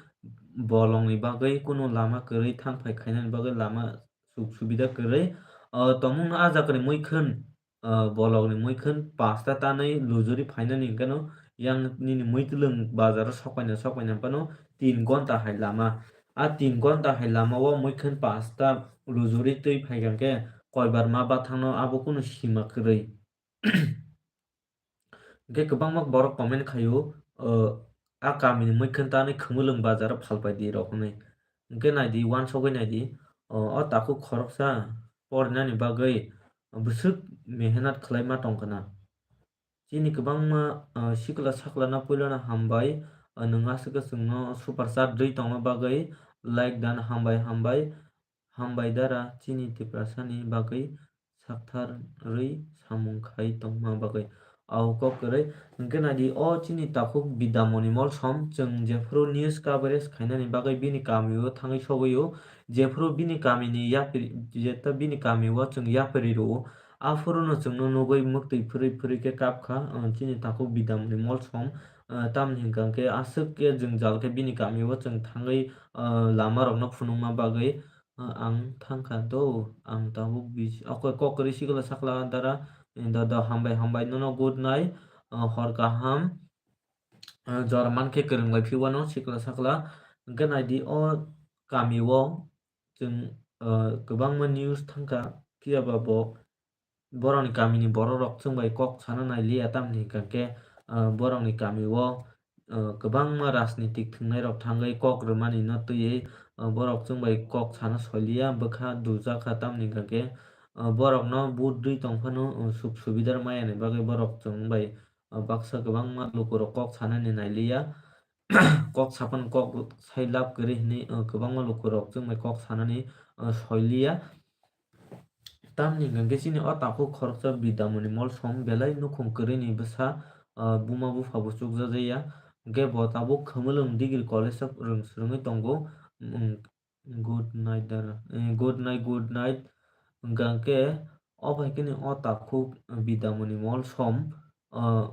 bolongni bagwi kunu lama kwrwi, thang phai khainani bagwi lama suk subida kwrwi, o, tongmungno a jaga ni muikhwin, o, bolongni muikhwin pasta tanwi lujuri phainani hwnkhe no yang nini muitwlwng bazaro sokpaina sokpaina phano tin gonta hai lama. A tin gonta hai lama o muikhwin pasta lujuri twi phaikha hwnkhe koibar ma bathangno abo kunu sima kwrwi. Hwnkhe kwbangma borok comment khaio, o, a kamini muikhwin tanwi Khumulwng bazaro phalpai di rok hwnwi. Hwnkhe naidi, uansugwi naidi, o, o takhuk khoroksa porinani bagwi bwswk mehenat khlai ma tongkha na. Chini kwbangma, o, sikla saklano puilano hambai, o, nwng aswk chwngno super chat rwi tongma bagwi like dan, hambai, hambai. Hambai dara, chini Tiprasani bagwi saktharwi samung khai tongma bagwi. Au kok kwrwi. Hwnkhe naidi, o chini takhuk Bidyamoni Molsom, chwng jephuru news coverage khainani bagwi bini kamio thangwi sogwi o, jephuru bini kamini yapri, jeta bini kamio chwng yapri rwo, aphuruno chwngno nugwi mwktwi phwrwi phwrwi khe kapkha, o chini takhuk Bidyamoni Molsom, o tamni hwnkha khe aswk khe jwngjal khe bini kamio chwng thangwi, o lamarokno phunukma bagwi. Ah, ang thangkha do, ang tabuk bis-, okoi kok kwrwi sikla sakla dara, eh, da, da, hambai, hambai, nono good night, ah, hor kaham, ah, jora mankhe kwrwng lai phiwano sikla sakla, hwnkhe naidi o kamio chwng, ah, kwbangma news thangkha, phiyaba bo borokni kamini borok rok chwng bai kok sana nai liya, tamni hwnkha khe, ah, borokni kamio, ah, kwbangma rajnitik thwngnairok thangwi kok rwmani no twiwi, ah, borok chwng bai kok sana soi liya, bwkha dujak kha, tamni hwnkha khe, ah, borokno vote rwi tong phano, ah, suk subidar maya ni bagwi borok chwng bai, ah, baksa kwbangma lukurok kok sanani nai liya. Kok sapan kok sai lab kwrwi hwnwi, ah, kwbangma lukurok chwng bai kok sanani, ah, soi liya. Tamni hwnkhe chini o takhuk khoroksa Bidyamoni Molsom belai nukhung kwrwini bwsa, ah, buma bupha bo chukjajaya. Hwnkhe bo tabuk Khumulwng Degree College o rwng swrwngwi tongo. Mm, good night dara, eh, good night, good night. Hwnkhe o bai khe ni o takhuk Bidyamoni Molsom, ah,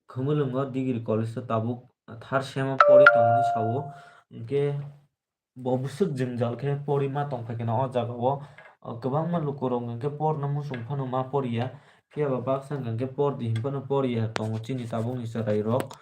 Khumulwngo Degree College o tabuk third sem o pori tongmani sao. Hwnkhe bo bwswk jwngjal khe pori ma tong phai kheno o jaga o, o kwbangma lukurok hwnkhe porna muchung phano ma poriya. Phiya ba baksa hwnkhe por di hwn phano poriya tongo chini tabukni chwrairok.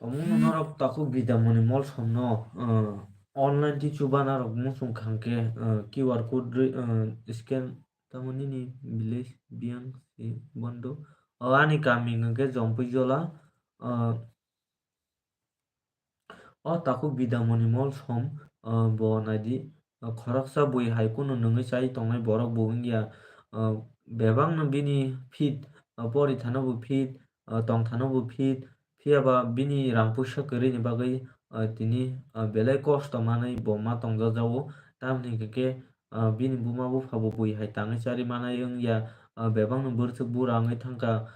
Tongmungno norok takhuk Bidyamoni Molsomno, ah, online twi chuba norok muchung kha hwnkhe, ah, Q R code rwi, ah, scan tamo nini village biyang si bondo. O ani kami hwnkhe Jompuijola, ah, O takhuk Bidyamoni Molsom, ah, bo naidi, ah, khoroksa bui hai kunu nungwi chai tongnai borok bo wngya, ah, bebakno bini fit, ah, pori thano bo fit, ah, tong thano bo fit, phiya ba bini rang puisa kwrwini bagwi, ah, tini, ah, belai kosto manwi bo ma tongjak jago, tamoni hwnkhe, ah, bini buma bupha bo bui hai tangwi chari manai wngya, ah, bebakno bwrwswk bura wngwi thangkha.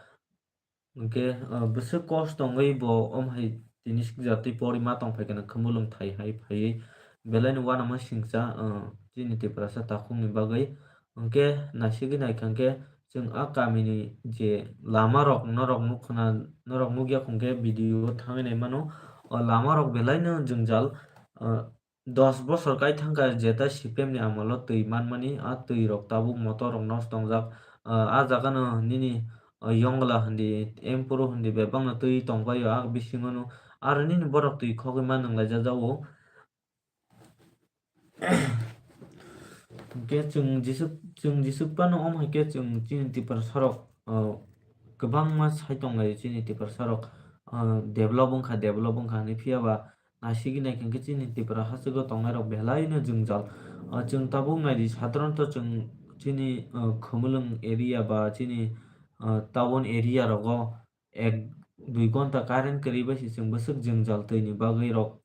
Hwnkhe, ah, bwswk kosto wngwi bo omo hai tini sikjak twi pori ma tong phai kheno Khumulwng thai hai phaiwi belai no uanama singcha, ah, chini Tiprasa takhukni bagwi. Hwnkhe naisigwi naikha hwnkhe chwng a kamini je lama rok norok nukha na, norok nukya hwnkhe video o thangwi nai mano. O lama rok belai no jwngjal, ah, dos bosor kai thangkha jeta C P M ni amolo twi manmani, a twi rok tabuk motor rok nosto wngjak. Ah, a jaga no nini, o Yongla hindi, Empuru hindi bebakno twi tongbaio a bisingono. Aro nini borok twi khogwi ma nwnglai jajao. Hwnkhe chwng jesuk, chwng jesuk phano omo hai khe chwng chini Tiprasa rok, o, kwbangma sai tonglaio chini Tiprasa rok, o, develop wngkha, develop wngkha hinwi, phiya ba naisingwi naikha hwnkhe chini Tipra hachugo tongnai rok belai no jwngjal. O, chwng tabuk naidi, sadharanto chwng chini, o, Khumulwng area ba chini, o, town area rogo ek dui ghonta current kwrwi bai se chwng bwswk jwngjal twi ni bagwi rok.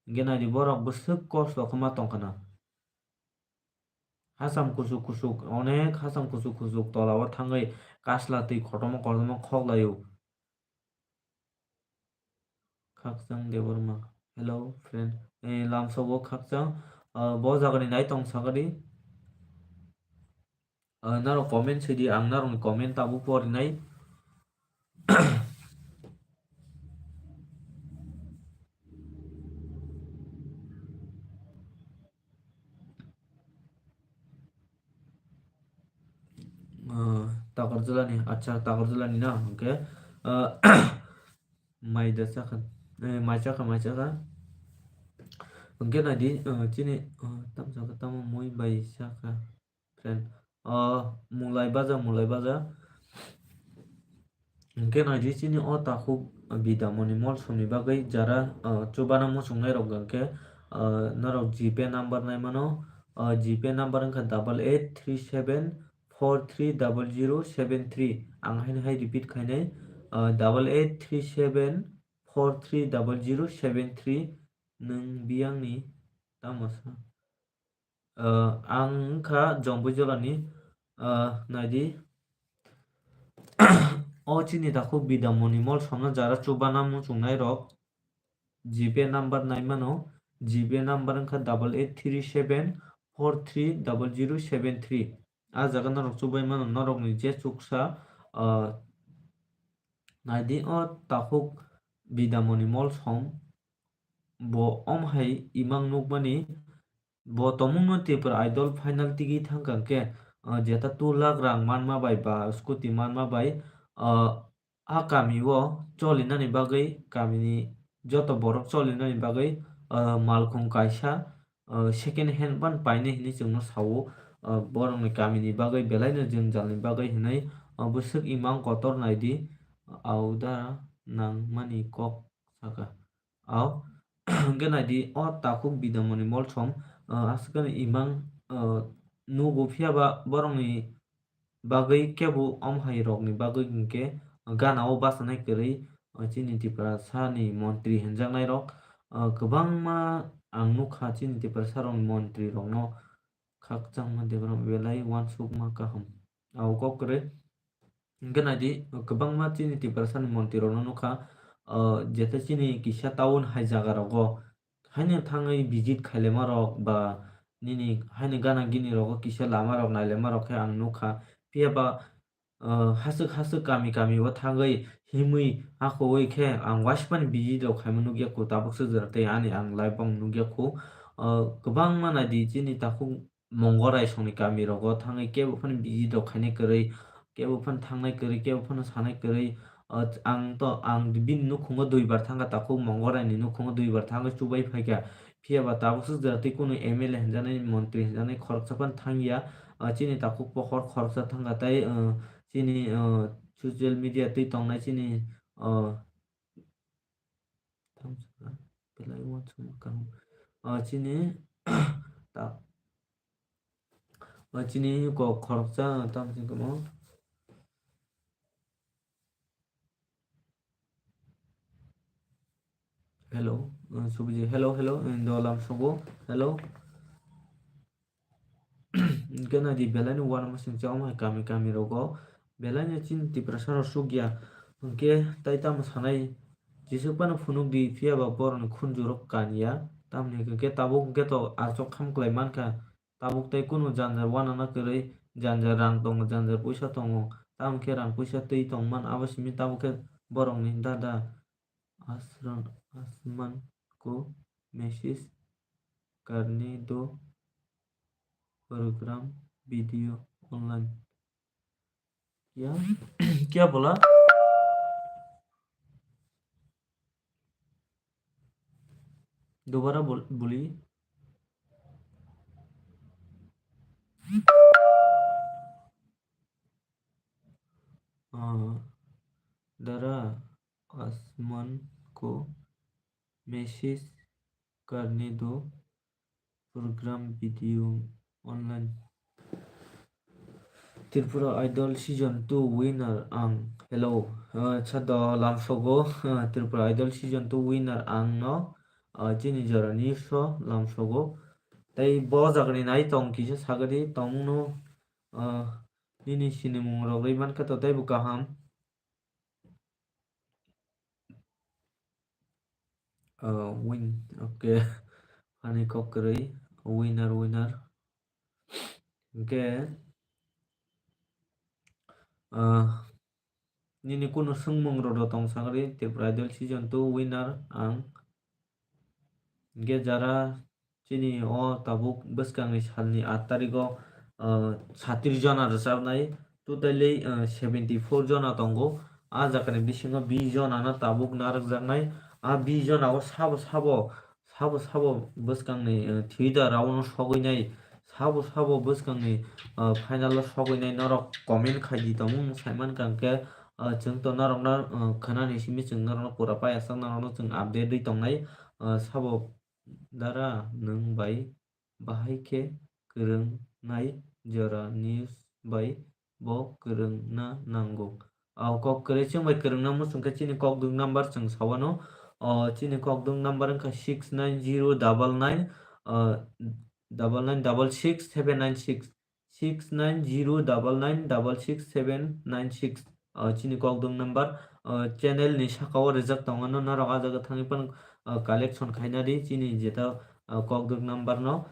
Hwnkhe naidi borok bwswk kosto khe ma tongkha na. Hacham kuchuk kuchuk, onek hacham kuchuk kuchuk tola o thangwi kasla twi kotorma kotorma khoklaio. Khakchang Debbarma. Hello, friend. Eh, lamsogo Khakchang. Ah, bo jagani nai tong sakadi. Ah, norok comment sidi, ang norokni comment tabuk porinai. Ah, Takarjulani, acha, Takarjulani na, hwnkhe, ah, mai da chakha, eh, mai chakha, mai chakha. Hwnkhe naidi, ah, chini, ah, tam chakha, tamo mui bai chakha, friend. Ah, mulai baja, mulai baja. Hwnkhe naidi chini o takhuk bidamoni molsomni bagwi jara, ah, chubana muchungnai rok hwnkhe, ah, norok GPay number nai mano. Ah, GPay number wngkha double eight three seven four three double zero seven three. Ang haino hai repeat khainai, ah, double eight three seven four three double zero seven three. Nwng biyangni tamo sa? Ah, ang wngkha Jompuijolani, ah, naidi. O chini takhuk bidamoni molsomno jara chubana muchungnai rok GPay number nai mano. GPay number wngkha double eight three seven four three double zero seven three. A jaga norok chubai mano, norokni je chuksa, ah, naidi o takhuk bidamoni molsom bo om hai imang nukmani. Bo tongmungno Tripura Idol final tigi thangkha hwnkhe, ah, jeta two lakh rang manma bai ba scooty manma bai, ah, a kami o cholinani bagwi, kamini joto borok cholinani bagwi, ah, malkhung kaisa, ah, second hand ban painai hinwi chwngno sao. Ah, borokni kamini bagwi belaino jwngjalni bagwi hinwi, ah, bwswk imang kotor naidi, ah, auda nangmani kok saka. Au, hwnkhe naidi, o takhuk bidamoni molsom, ah, aswkani imang, ah, nugo, phiya ba borokni bagwi kebo om hai rokni bagwi hwnkhe gana o bachanai kwrwi, ah, chini Tiprasani montri hinjaknai rok, ah, kwbangma ang nukha chini Tiprasa rokni montri rokno khakchangma debra belai uansukma kaham. Au kok kwrwi. Hwnkhe naidi, kwbangma chini Tiprasani montri rokno nukha, ah, jeta chini kisa town hai jaga rogo haino thangwi visit khailaima rok ba nini haino gana gini rogo kisa lama rok nailaima rok khe ang nukha. Phiya ba, ah, haswk haswk kami kami o thangwi himwi akhowui khe ang waismani visit rok khaima nukya khu, tabuk swk jora tei ani ang live o ang nukya khu. Ah, kwbangma naidi chini takhuk Mongorai songni kami rogo thangwi kebo phano visit rok khainai kwrwi, kebo phano thangnai kwrwi, kebo phano sanai kwrwi. O, ang to, ang bini nukhungo duibar thangkha, takhuk Mongorai ni nukhungo duibar thangwi chubai phaikha. Phiya ba tabuk swk jora tei kunu M L A hinjaknai, montri hinjaknai khoroksa phano thangya. O, chini takhuk pohor khoroksa thangkha tei, o, chini, o, social media twi tongnai chini, o, Tamsaka belai uansukma kaham. O chini ta, o chini kok khoroksa tamsaka mo. Hello, uh, Subiji, hello, hello, indo lam sogo, hello. Hwnkhe naidi, belaino uanama singcha omo hai kami kami rogo, belaino chini Tiprasa rok sukya. Hwnkhe tai tamo sanai, jesuk phano phunuk di, phiya ba borokni khunju rok kanya. Tamoni hwnkhe tabuk hwnkhe to achuk kham kwlai mankha. Tabuk tai kunu janjar uanana kwrwi, janjar rang tongo, janjar puisa tongo. Tamo khe rang puisa twi tongman, abo simi tabuk khe borokni dada asran asman ko message karne do, program video online. क्या क्या बोला? दोबारा बोल बोली। हाँ, दरा आसमान को मैसेज करने दो। Program video online. Tripura Idol season two winner ang. Hello. Ah, chado lamsogo, ah, Tripura Idol season two winner ang no, ah, chini jora news o lamsogo. Tai bo jagani nai tong kisa sagadi tongno, ah, nini sinimung rogwi mankha to taibo kaham. Ah, win, okay. Ani kok kwrwi, winner, winner. Hwnkhe, ah, nini kunu swngmung rok tong sagri, Tripura Idol season two winner ang. Hwnkhe jara chini o tabuk bwskangni salni aat tarigo, ah, satir jona rwchapnai, totally, ah, seventy four jona tongo. A jagani bisingo bish jona no tabuk narwkjaknai. A bish jona o sabo sabo, sabo sabo bwskangni, ah, theater round o sogwi nai, sabo sabo bwskangni, ah, final o sogwi nai norok comment khai di tongmung saimankha hwnkhe, ah, chwng to norokno, ah, khwnani simi chwng norokno pura payasak norokno chwng update rwi tongnai, ah, sabo. Dara, nwng bai bahai khe kwrwngnai jora news bai bo kwrwngna nango. O kok kwrwi chwng bai kwrwngna muchung khe chini kokdwk number chwng sawano. O chini kokdwk number wngkha six nine zero double nine, o, double nine double six seven nine six. Six nine zero double nine double six seven nine six, ah, chini kokdwk number, ah, channel ni saka o rijak tongo, no norok ah jaga thangwi phano, ah, collection khaina di chini jeta, ah, kokdwk number no.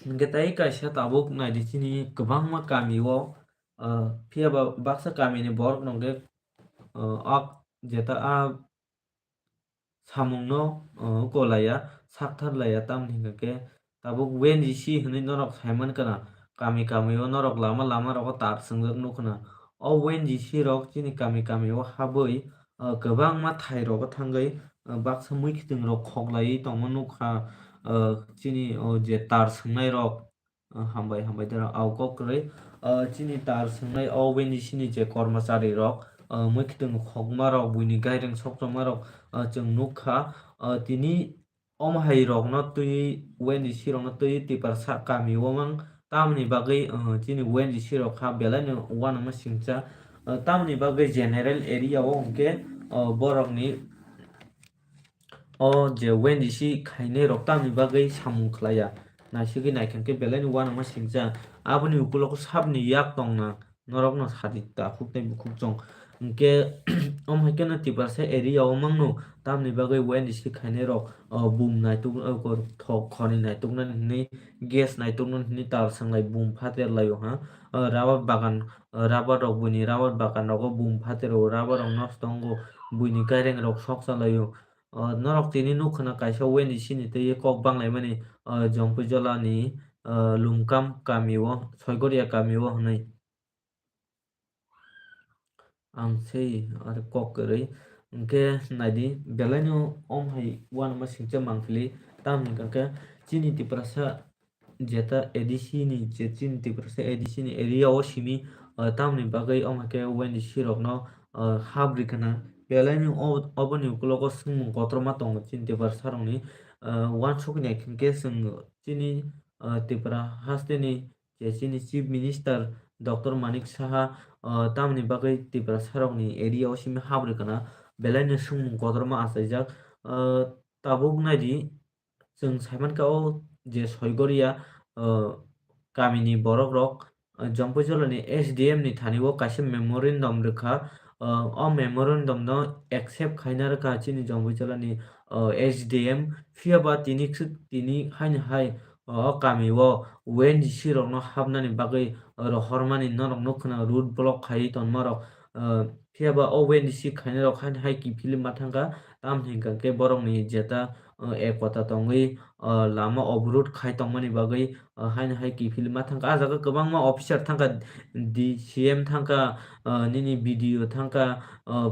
Hwnkhe tai kaisa tabuk nai di chini kwbangma kami o, ah, phiya ba baksa kami ni borok no hwnkhe, ah, ak jeta ah samungno, uh, kolaiya, sakthar laiya, tamni hwnkhe tabuk O N G C hwnwi norok saimankha na, kami kami o norok lama lama rogo tar swngjak nukha na. O O N G C rok chini kami kami o habwi, uh, kwbangma thai rogo thangwi, uh, baksa mui kiting rok khoklaiwi tongma nukha, uh, chini o je tar swngnai rok. Ah, hambai, hambai dara, au kok kwrwi. Ah, chini tar swngnai O N G C ni je kormachari rok, ah, mui kiting khokma rok, buini gaireng sokchoma rok, ah, chwng nukha. Ah, tini omo hai rokno twi, O N G C rokno twi Tiprasa kami o mang tamni bagwi, ah, chini O N G C rok kha belai no uanama singcha. Ah, tamni bagwi general area o hwnkhe, ah, borokni o je O N G C khainai rok tamni bagwi samung khlaiya, naisigwi naikha khe belai no uanama singcha. Aboni ukulogo sabni yak tongna norokno sadi takhuk tei bukhuk chwng. Hwnkhe omo hai kheno Tiprasa area o mangno tamni bagwi O N G C khainai rok, o, bum naituk, o, kor-, thok khorni naituknani hwnwi gas naituknani hwnwi tal swnglai bum phater laio ha. O, rubber bagan, o, rubber rok buini rubber bagan rogo bum phater o rubber rok nosto wngo buini gaireng rok soksa laio. O, norok tini nukha na kaisa O N G C ni twi kok banglaimani, o, Jompuijala ni, o, Lumkam kami o, Soigoria kami o hwnwi. Ang sei are kok kwrwi. Hwnkhe naidi, belai no om hai uanama singcha mangpili. Tamni hwnkhe chini Tiprasa jeta A D C ni, je chini Tiprasa A D C ni area o simi, ah, tamni bagwi omo khe O N G C rokno, ah, hap rikha na. Belai ni o-, oboni ukulogo swngmung kotorma tongo chini Tiprasa rokni, ah, uansukya hwnkhe chwng chini, ah, Tripura hasteni je chini Chief Minister Doctor Manik Saha, ah, tamni bagwi Tiprasa rokni area o simi hap rikha na. Belai ni swngmung kotorma achaijak. Ah, tabuk naidi, chwng saimankha o je Soigoria, o, kamini borokrok, o, Jompuijolani S D M ni thani o kaisa memorandum rwkha. O, o memorandum no accept khaina rwkha chini Jompuijolani, o, S D M. Phiya ba tini khe-, tini haino hai, o, kami o O N G C rokno hapnani bagwi rohormani norok nukha na road block khaiwi tonmarok. O, phiya ba o O N G C khainai rok haino hai kiphilwi ma thangkha. Tamni hwnkha khe borokni jeta ah, ekota tongwi, ah, lama obrod khai tongmani bagwi, ah, haino hai kiphilwi ma thangkha. Ah jaga kwbangma officer thangkha, D C M thangkha, ah, nini B D O thangkha, ah,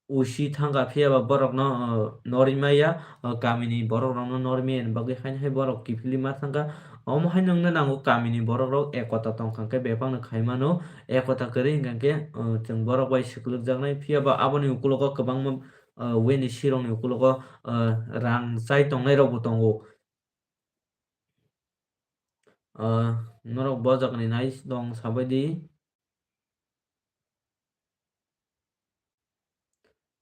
O C thangkha, phiya ba borokno, ah, norwi maya, ah, kamini borokrokno norwi maya ni bagwi haino hai borok kiphilwi ma thangkha. Omo haino wngna nango kamini borokrok ekota tongkha khe bebakno khai mano, ekota kwrwi hwnkha khe, ah, chwng borok bai swklujaknai, phiya ba aboni ukulogo kwbangma, ah, weni sirokni ukulogo, ah, rang chai tongnairokbo tongo. Ah, norok bo jagani nai tong sabaidi.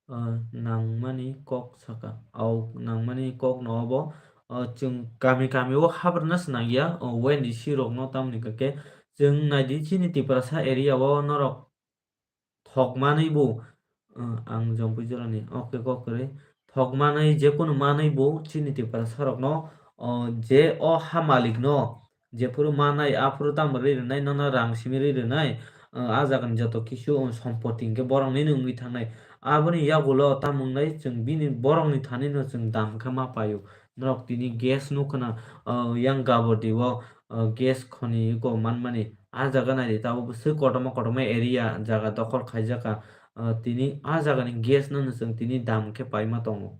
Ah, nangmani kok saka. Au nangmani kok no obo, ah, chwng kami kami o habrwna swnang ya, o weni sirokno, tamni hwnkha khe chwng naidi chini Tiprasa area o norok thok manwi bo, uh, ang Jompui jorani, okay, kok kwrwi. Thok manwi, jekunu manwi bo chini Tiprasa rokno, uh, je o ha malik no jephuru manai, aphuru tamo ri rwnai, nono rang simi ri rwnai, uh, a jagani joto kisu, uh, sompoti hwnkhe borokni no wngwi thangnai. Aboni yagulo tamo wngnai, chwng bini borokni thani no chwng dam khe ma paio. Norok tini gas nukha na, uh, yang gabodi o, uh, gas khoni eko manmani. Ah jaga naidi tabuk bwswk kotorma kotorma area jaga dokhol khaijak kha. Ah, tini ah jagani gas no chwng tini dam khe paima tongo.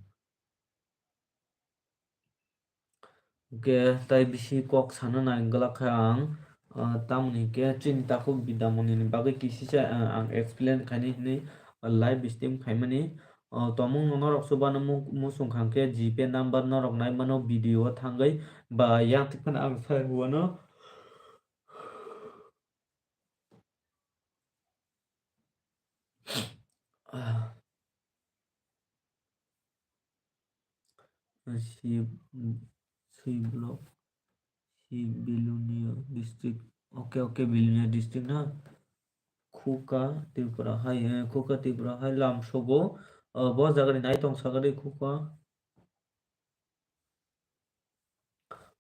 Hwnkhe tai bisi kok sana nai glak kha ang, ah, tamoni hwnkhe chini takhuk Bidya Moni ni bagwi kisisa, ah, ang explain khaini hinwi live stream khaimani. Ah, tomung no norok chubano mu-, muchung kha hwnkhe G Pay number norok nai mano video o thangwi ba yang thik phano ang sai huano. Ah. Si, si block, si Belonia district. Okay, okay, Belonia district na. Khuka Tripura hai, eh, Khuka Tripura hai lamsogo. Ah, bo jagani nai tong sagadi Khuka.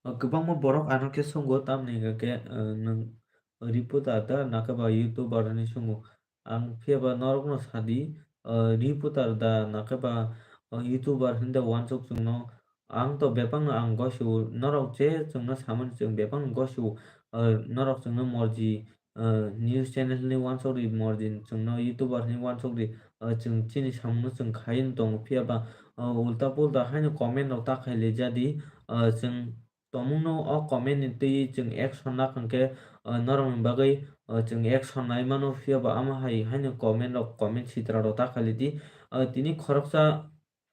Ah, kwbangma borok ano khe songo, tamni hwnkha khe, ah, nwng reporter da, nakhe ba YouTuber hinwi songo. Ang phiya ba norokno sadi, ah, reporter da, nakhe ba, ah, YouTuber hinwi da uansuk chwngno. Ang to bebakno ang gosio, norok je chwngno samani chwng bebakno gosio, ah, norok chwngno morji, ah, news channel hinwi uansuk ri morjin, chwngno YouTuber hinwi uansuk ri, ah, chwng chini samungno chwng khaiwi tongo, phiya ba, ah, ulta pulta haino comment rok ta khai lijadi, ah, chwng tomungno o comment ni twi chwng action na hwnkhe, ah, norokni bagwi, ah, chwng action nai mano, phiya ba amo hai haino comment rok, comment sitra rok ta khai lidi, ah, tini khoroksa,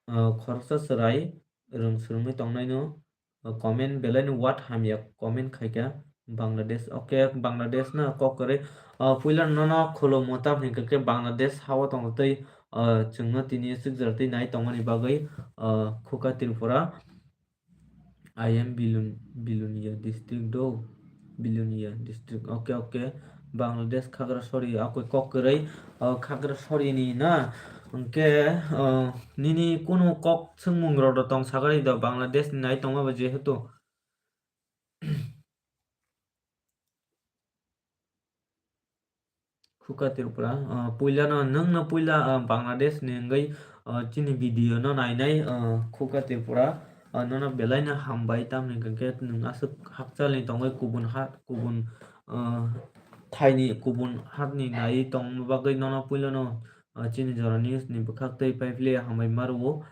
ah, khoroksa chwrai rwng swrwngwi tongnaino. Comment belai no word hamya comment khaikha Bangladesh. Okay, Bangladesh no kok kwrwi. Ah, puila nono khulumung, tamni hwnkhe Bangladesh hao tongtwi, ah, chwngno tini swkjak twi nai tongmani bagwi, ah, Khuka Tripura. I am Bilun-, Bilunia district do. Bilunia district. Okay, okay. Bangladesh Khagrasori, okay, kok kwrwi. Oh, Khagrasori ni na. Hwnkhe, oh, nini kunu kok swngmung rok do tong sagari do, Bangladesh ni nai tongma ba jehetu. Khuka Tripura, ah, puila no, nwng no puila, ah, Bangladesh ni wngwi, ah, chini video no nainai, ah, Khuka Tripura, ah, nono belai no hambai, tamni hwnkhe nwng aswk hakchal ni tongwi kubun ha, kubun, ah, thaini kubun hakni naiwi tongma bagwi nono puila no, ah, chini jora news ni bwkhak twi paipli hambai ma rwo.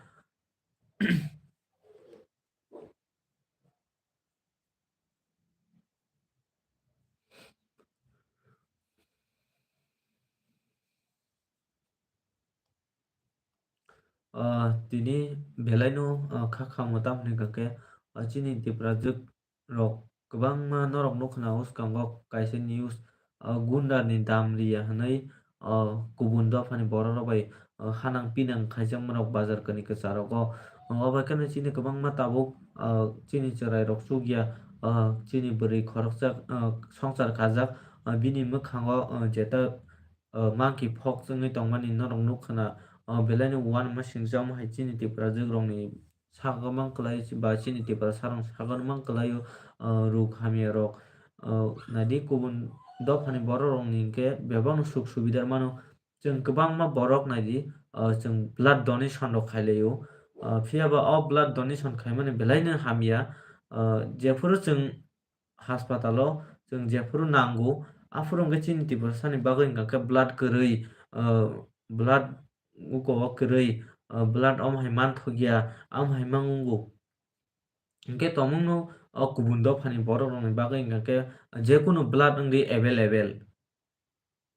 Ah, tini belai no, ah, kha kha mwtam hwnwi hwnkhe, ah, chini Tiprajwk rok kwbangma norok nukha na uskango kaisa news, ah, gunda ni dam riya hwnwi, ah, kubun dopha ni borok rok bai, ah, hanang pinang khaijakma rok bazar kwrwi kwcharo. Ah, obo khe no chini kwbangma tabuk, ah, chini chwrai rok chukya, ah, chini bwrwi khoroksa, ah, swngchar khajak, ah, bini mwkhango, ah, jeta, ah, monkey pox wngwi tongmani norok nukha na, ah, belai no uanama singcha omo hai chini Tiprajwk rok ni sago mang kwlai ba chini Tiprasa rok sago mang kwlai o, ah, ruk hamya rok, ah, naidi kubun dopha ni borok rok ni hwnkhe bebak no suk subida mano. Chwng kwbangma borok naidi, ah, chwng blood donation rok khai lai o. Ah, phiya ba o blood donation khaimani belaino hamya. Ah, jephuru chwng haspatalo chwng jephuru nango, aphuru hwnkhe chini Tiprasani bagwi hwnkha khe blood kwrwi, ah, blood uko o kwrwi, ah, blood omo hai manthokya, amo hai mang wngo. Hwnkhe tongmungno o kubun dophani borokrokni bagwi hwnkha khe jekunu blood wngdi available.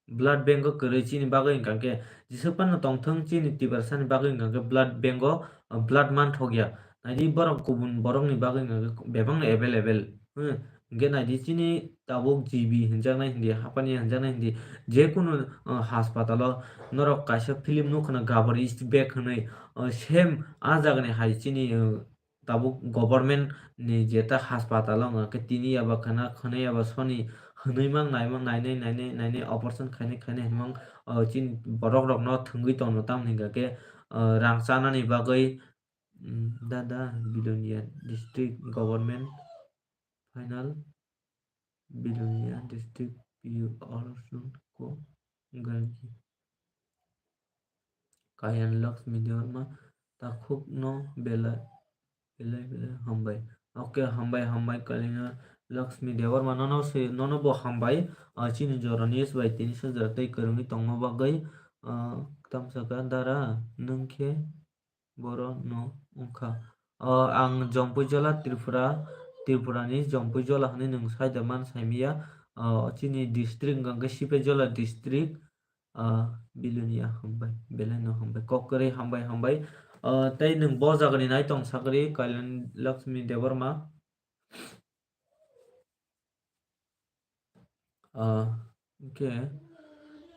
Blood bank o kwrwi chini bagwi hwnkha khe jesuk phano tongthwng chini Tiprasani bagwi hwnkha khe blood bank o, o, blood manthokya. Naidi borok kubun borokni bagwi hwnkha khe bebakno available. Hmm. Hwnkhe naidi chini tabuk G B hinjaknai hindi, hapani hinjaknai hindi, jekunu, o, haspatalo norok kaisa film nukha na Gabor is back hinwi, o, same a jagani hai chini, o, tabuk government ni jeta haspatalo wngkha khe tini yaba khana khwnwi yaba soni hwnwi mang nai mang nainai nainai nainai operation khainai khainai hwnmang, o, chini borok rokno thwngwi tongno tamni hwnkha khe, o, rang chanani bagwi, mm, dada Bilonia district government final Bilonia district P U Arjun ko ganji. Kayan Lakshmi Debbarma takhukno belai belai belai hambai. Okay, hambai hambai Kayan Lakshmi Debbarma nono se nono bo hambai. Ah, chini jora news bai tini sojra tei kwrwngwi tongma bagwi, ah, tamsaka dara nwng khe boro no wngkha. O, ang Jompuijola Tripura, Tripurani Jompuijola hwnwi nwng saida man saimiya. O, chini district wngkha khe Sipaijala district, o, Bilonia hambai, belai no hambai, kok kwrwi hambai, hambai. O, tei nwng bo jagani nai tong sakri Kalyan Lakshmi Debbarma. Ah, hwnkhe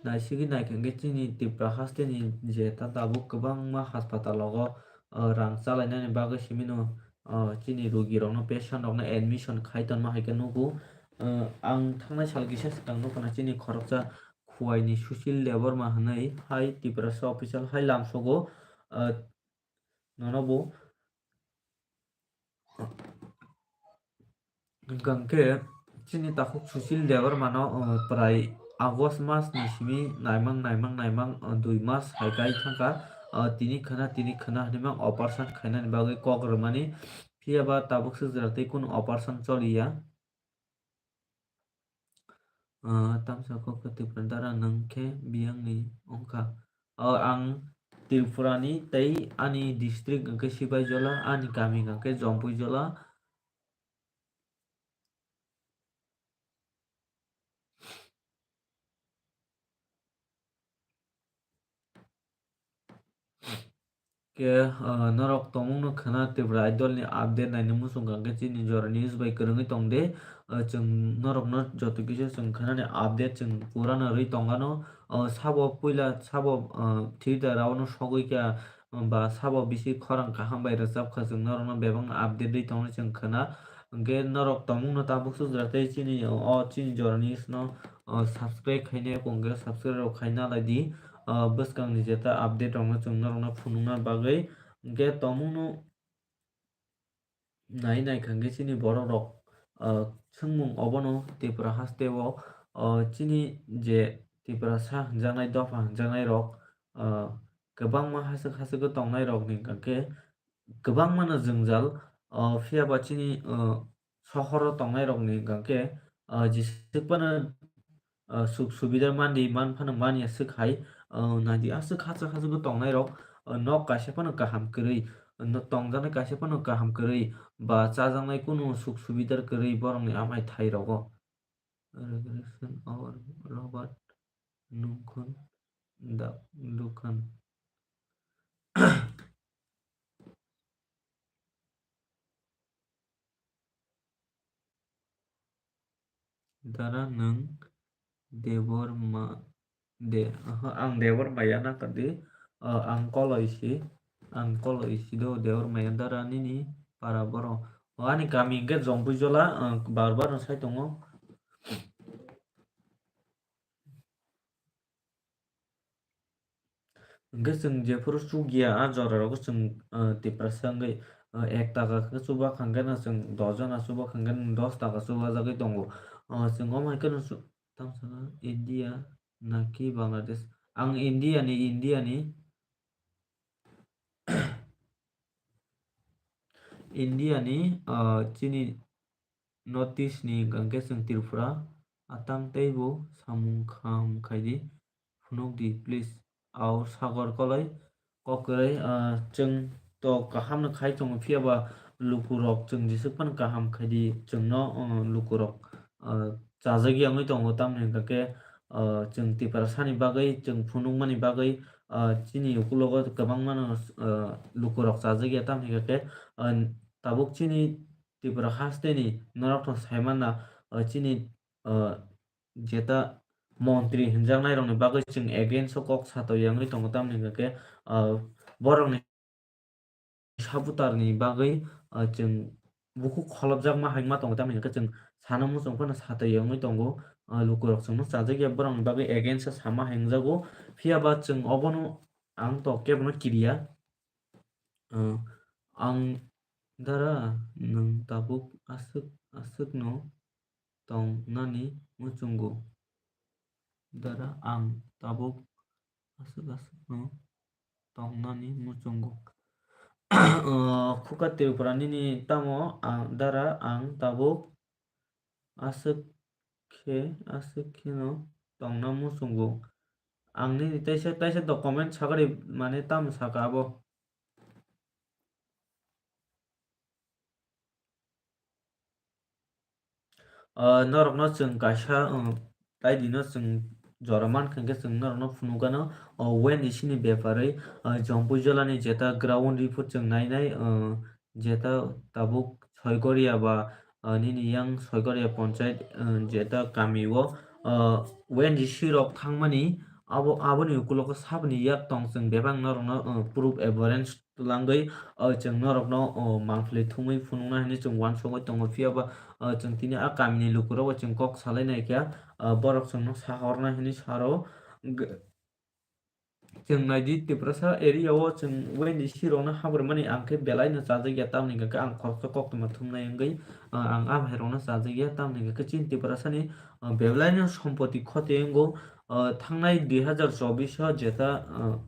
naisigwi naikha hwnkhe chini Tripura hasteni je ta tabuk kwbangma haspatalogo, ah, rang chalainani bagwi simino, ah, chini rugirokno, patient rokno admission khai tonma hai khe nugo. Ah, ang thangnai sal kisa swkang nukha na chini khoroksa Khuaini Sushil Debbarma hwnwi hai Tiprasa official hai lamsogo, ah, nono bo Hwnkhe chini takhuk Sushil Debbarmano, o, prai August mas ni simi naimang, naimang, naimang, o, dui mas hai kai thangkha, o, tini khwna, tini khwna hwnwi mang operation khainani bagwi kok rwmani. Phiya ba tabuk swk jora tei kunu operation choliya. Ah, tamsa kok khe Tripura dara nwng khe biyangni wngkha. Ah, ang Tripurani tei ani district hwnkhe Sipaijala, ani kami hwnkhe Jompuijala. Khe, ah, norok tongmungno khwna Tripura Idol ni update naina muchung kha, hwnkhe chini jora news bai kwrwngwi tong de. Ah, chwng norokno joto kisa chwng khwnani update chwng pura no rwi tongano. Ah, sabo puila sabo, ah, theater o no sogwi kha, ah, ba sabo bisi khorang kaham bai rwchap kha, chwng norokno bebakno update rwi tongno chwng khwna. Hwnkhe norok tongmungno tabuk sujra tei chini o chini jora news no, o, subscribe khaina yakung khe subscribe rok khaina lai di. O, bwskang ni jeta update rok no chwng norok no phunukna bagwi. Hwnkhe tongmungno nai nai kha hwnkhe chini borok rok, o, swngmung obono Tripura haste o, o, chini je Tripura sa hwnjaknai dopha hwnjaknai rok, o, kwbangma haswk haswk o tongnai rok ni hwnkhe kwbangma no jwngjal, o, phiya ba chini, o, sohor o tongnai rok ni hwnkha khe, o, jeswk phano, o, suk subida mandi man phano manya swk hai, o, naidi aswk hachwk hachwk o tongnai rok, o, nok kaisa phano kaham kwrwi, no tongjaknai kaisa phano kaham kwrwi, ba chajaknai kunu suk subida kwrwi borok ni amai thai rogo. Regression our Robert Nungkhon da Dukhan. Dara nwng Debor ma de, aha, ang Debor maya na kadi, ah, ang kolo isi, ang kolo isi do Debor maya dara nini para boro. O ani kami hwnkhe Jompuijola, ah, bar bar no sai tongo. Hwnkhe chwng jephuru chukya, a jora rogo chwng, ah, Tiprasa wngwi, ah, ek taka khe chubak hwnkhe no chwng dos jona chubak hwnkhe no dos taka chubajagwi tongo. Ah, chwng omo hai kheno chu-, tamo saka India naki Bangladesh? Ang India ni, India ni. India ni, ah, chini North East ni hwnkha khe chwng Tripura, atang teibo samung kaham khaidi, phunukdi please. Ao Sagor Koloi, kok kwrwi, ah, chwng to kaham no khai tongo, phiya ba lukurok chwng jeswk phano kaham khaidi chwngno, ah, lukurok, ah, chajagwi wngwi tongo, tamni hwnkha khe, ah, chwng Tiprasa ni bagwi, chwng phunukmani bagwi, ah, chini ukulogo kwbangma no, ah, lukurok chajagya, tamni hwnkha khe, ah, tabuk chini Tripura hasteni norokno saimanna, ah, chini, ah, jeta montri hinjaknairokni bagwi chwng against o kok satwi wngwi tongo, tamni hwnkha khe, ah, borokni supporter ni bagwi, ah, chwng bukhuk kholopjakma hai wngma tongo, tamni hwnkha khe chwng sana muchung phano satwi wngwi tongo, ah, lukurok chwngno chajakya borokni bagwi against o sama hai wngjago, phiya ba chwng obono ang to kebono kiriya. Ah, ang dara nwng tabuk aswk aswkno tongnani muchungo. Dara ang tabuk aswk aswkno tongnani muchungo. Ah, khuka Tripura nini tamo ang, dara ang tabuk aswk khe, aswk kheno tongna muchungo. Ang nini taisa, taisa document sagari mane tamo saka abo. Ah, norokno chwng kaisa, um, taidino chwng jora mankha khe chwng norokno phunukgano, o wen isini beparwi, ah, Jompuijolani jeta ground report chwng nainai, ah, jeta tabuk Soikoria ba, ah, nini yang Soikoria ponchayat, ah, jeta kamio, ah, O N G C rok thangmani abo, aboni ukulogo saboni yak tong chwng bebak norokno, ah, proof evidence twlangwi, ah, chwng norokno, oh, mangpili thumwi phunukna hinwi chwng uansugwi tongo. Phiya ba, ah, chwng tini a kamini lukurokbo chwng kok salai naikha, ah, borok chwngno sahorna hinwi saro. G-, Chwng naidi, Tiprasa area o chwng O N G C rokno habrimani ang khe belai no chajakya, tamni hwnkhe ang khoroksa koktwma thumnai wngwi, ah, ang a hai rokno chajakya, tamni hwnkhe chini Tiprasa ni, ah, belai no sompoti khoti wngo. Ah, thangnai dui hazar chobbish o jeta, ah,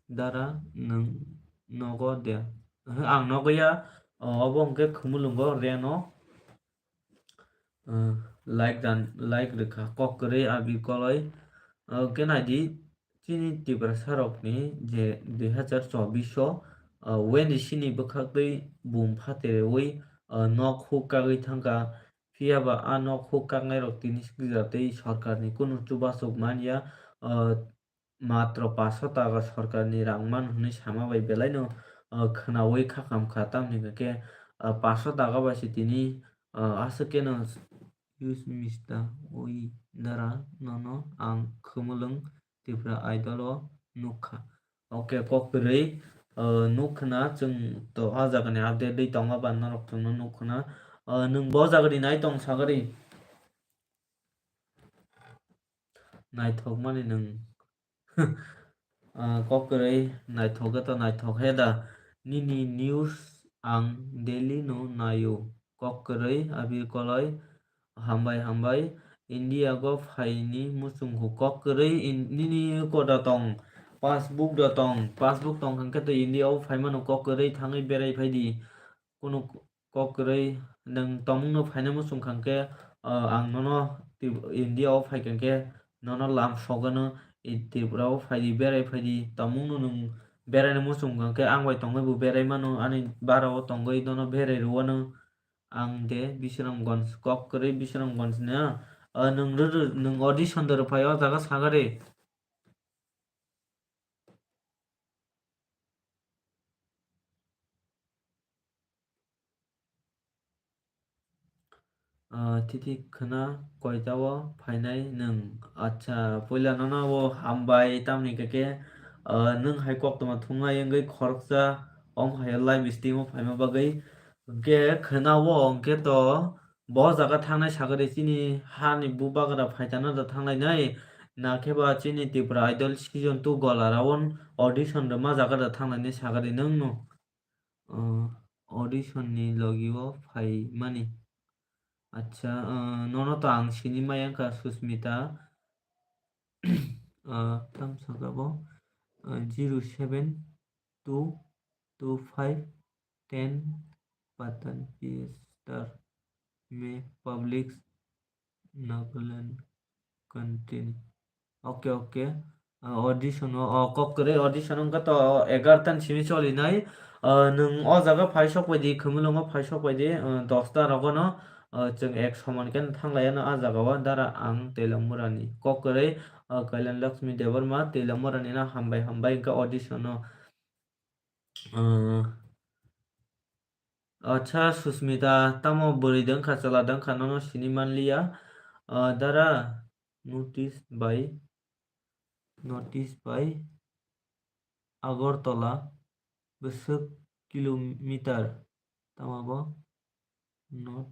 dara nwng nogo de? Oho, ang nogo ya, ah, obo hwnkhe Khumulwngo Reno. Ah, like dan, like rwkha, kok kwrwi Abir Koloi. Ah, hwnkhe naidi, chini Tiprasa rokni je dui hazar chobbish o, ah, O N G C ni bwkhaktwi bum phaterewi, ah, nok huk kagwi thangkha. Phiya ba a nok huk kaknai rok tini swkjak tei sorkar ni kunu chubaswk man ya, ah, matro paso taka sorkar ni rang man hwnwi sama bai belai no, ah, khwnaui kha kam kha, tamni hwnkhe, ah, paso taka bai se tini, ah, aswk khe no use mista oi dara nono ang Khumulwng Tipra Idol o nukha. Oke, kok kwrwi, ah, nuk khna chwng to o jaga ni update dwi tongo ba norok chwngno nuk khna. Ah, nwng bo jaga ni nai tong sagari. Naithok mani nwng. Ah, kok kwrwi naithok khe to naithok he da. Nini news ang daily no naio. Kok kwrwi Abir Koloi. Hambai, hambai. India go phaini muchungkhu kok kwrwi in-, nini koda tong, passbook da tong, passbook tong hwnkhe to India o phaimano kok kwrwi thangwi berai phaidi. Kunu kok kwrwi nwng tomungno phaina muchung kha hwnkhe, ah, ang nono Tip-, India o phaikha hwnkhe nono lam sogano, i Tripura o phaidi, berai phaidi, tomungno nwng beraina muchung kha hwnkhe ang bai tongwi bo berai mano, ani bara o tongwi nono berai rwano. Ang de Bisramganj, kok kwrwi Bisramganj ni, ah, nwng rw-, rw-, nwng audition de rwphai o jaga sagari. Ah, titi khwna koita o phainai nwng? Acha, puila nono o hambai, tamni khe khe, ah, nwng hai koktwma thumnai wngwi khoroksa om hai o live stream o phaima bagwi. Hwnkhe khwna o hwnkhe to bo jaga thangnai sagari chini hani bubagra phaitana da thanglainai, nakhe ba chini Tripura Idol season two gola round audition rwma jaga da thanglainai sagari nwngno. Ah, audition ni logi o phaimani. Acha, ah, nono to ang sini maya wngkha Susmita. Ah, tam saka bo, ah, zero seven two two five ten Patan P S Star, me public Nagaland continue. Okay, okay. Ah, audition o, oh, kok kwrwi audition wngkha to egartan simi cholinai. Ah, nwng o jaga phai sok bai di, Khumulwngo phai sok bai di, ah, dosta rogono, ah, chwng ek soman khe thang lai ano ah jaga o dara ang Teilamurani. Kok kwrwi, ah, Kailan Lakshmi Debbarma, Teilamurani no hambai hambai wngkha audition o. Ah, Acha, Susmita, tamo bwrwi dwngkha, chwla dwngkha, nono sini manliya. Ah, dara, notice bai, notice bai Agartala bwswk kilometer, tamo bo not,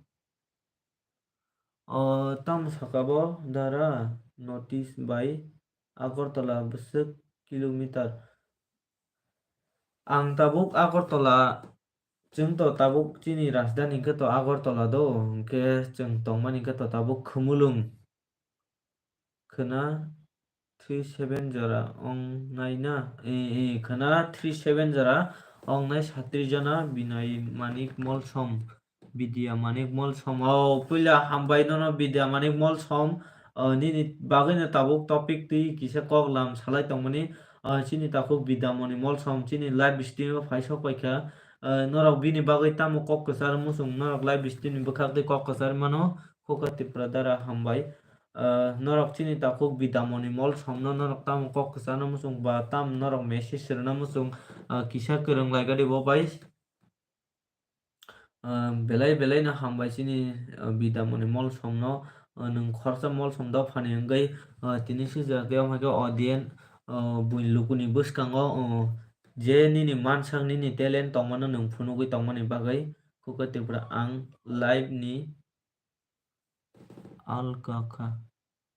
o, tamo saka bo, dara, notice bai Agartala bwswk kilometer. Ang tabuk Agartala, chwng to tabuk chini rajdhani hwnkhe to Agartala do, hwnkhe chwng tongmani hwnkhe to tabuk Khumulwng khwna three seven jora ong nai na, e, e, khwna three seven jora ong nai satris jona Binai Manik Molsom. Bidya Manik Molsom. O, puila hambai nono Bidya Manik Molsom. O, nini bagwino tabuk topic twi kisa kok lam salai tongmani. O, chini takhuk Bidya Moni Molsom, chini live stream o phai sok paikha. O, norok bini bagwi tamo kok kwchar muchung, norok live stream ni bwkhak twi kok kwchar mano. Khuka Tripura dara hambai. O, norok chini takhuk Bidya Moni Molsom no norok tamo kok kwchar no muchung ba tam norok message rwna muchung, o, kisa kwrwng lai gadi bo bai. Ah, belai belai no hambai chini, ah, Bidya Moni Molsom no, ah, nwng khoroksa Molsom dophani wngwi, ah, tini swijak khe, omo khe audience, ah, buini lukuni bwskango, ah, je nini mansak, nini talent tongmano nwng phunugwi tongmani bagwi. Khuka Tripura ang live ni Alka kha,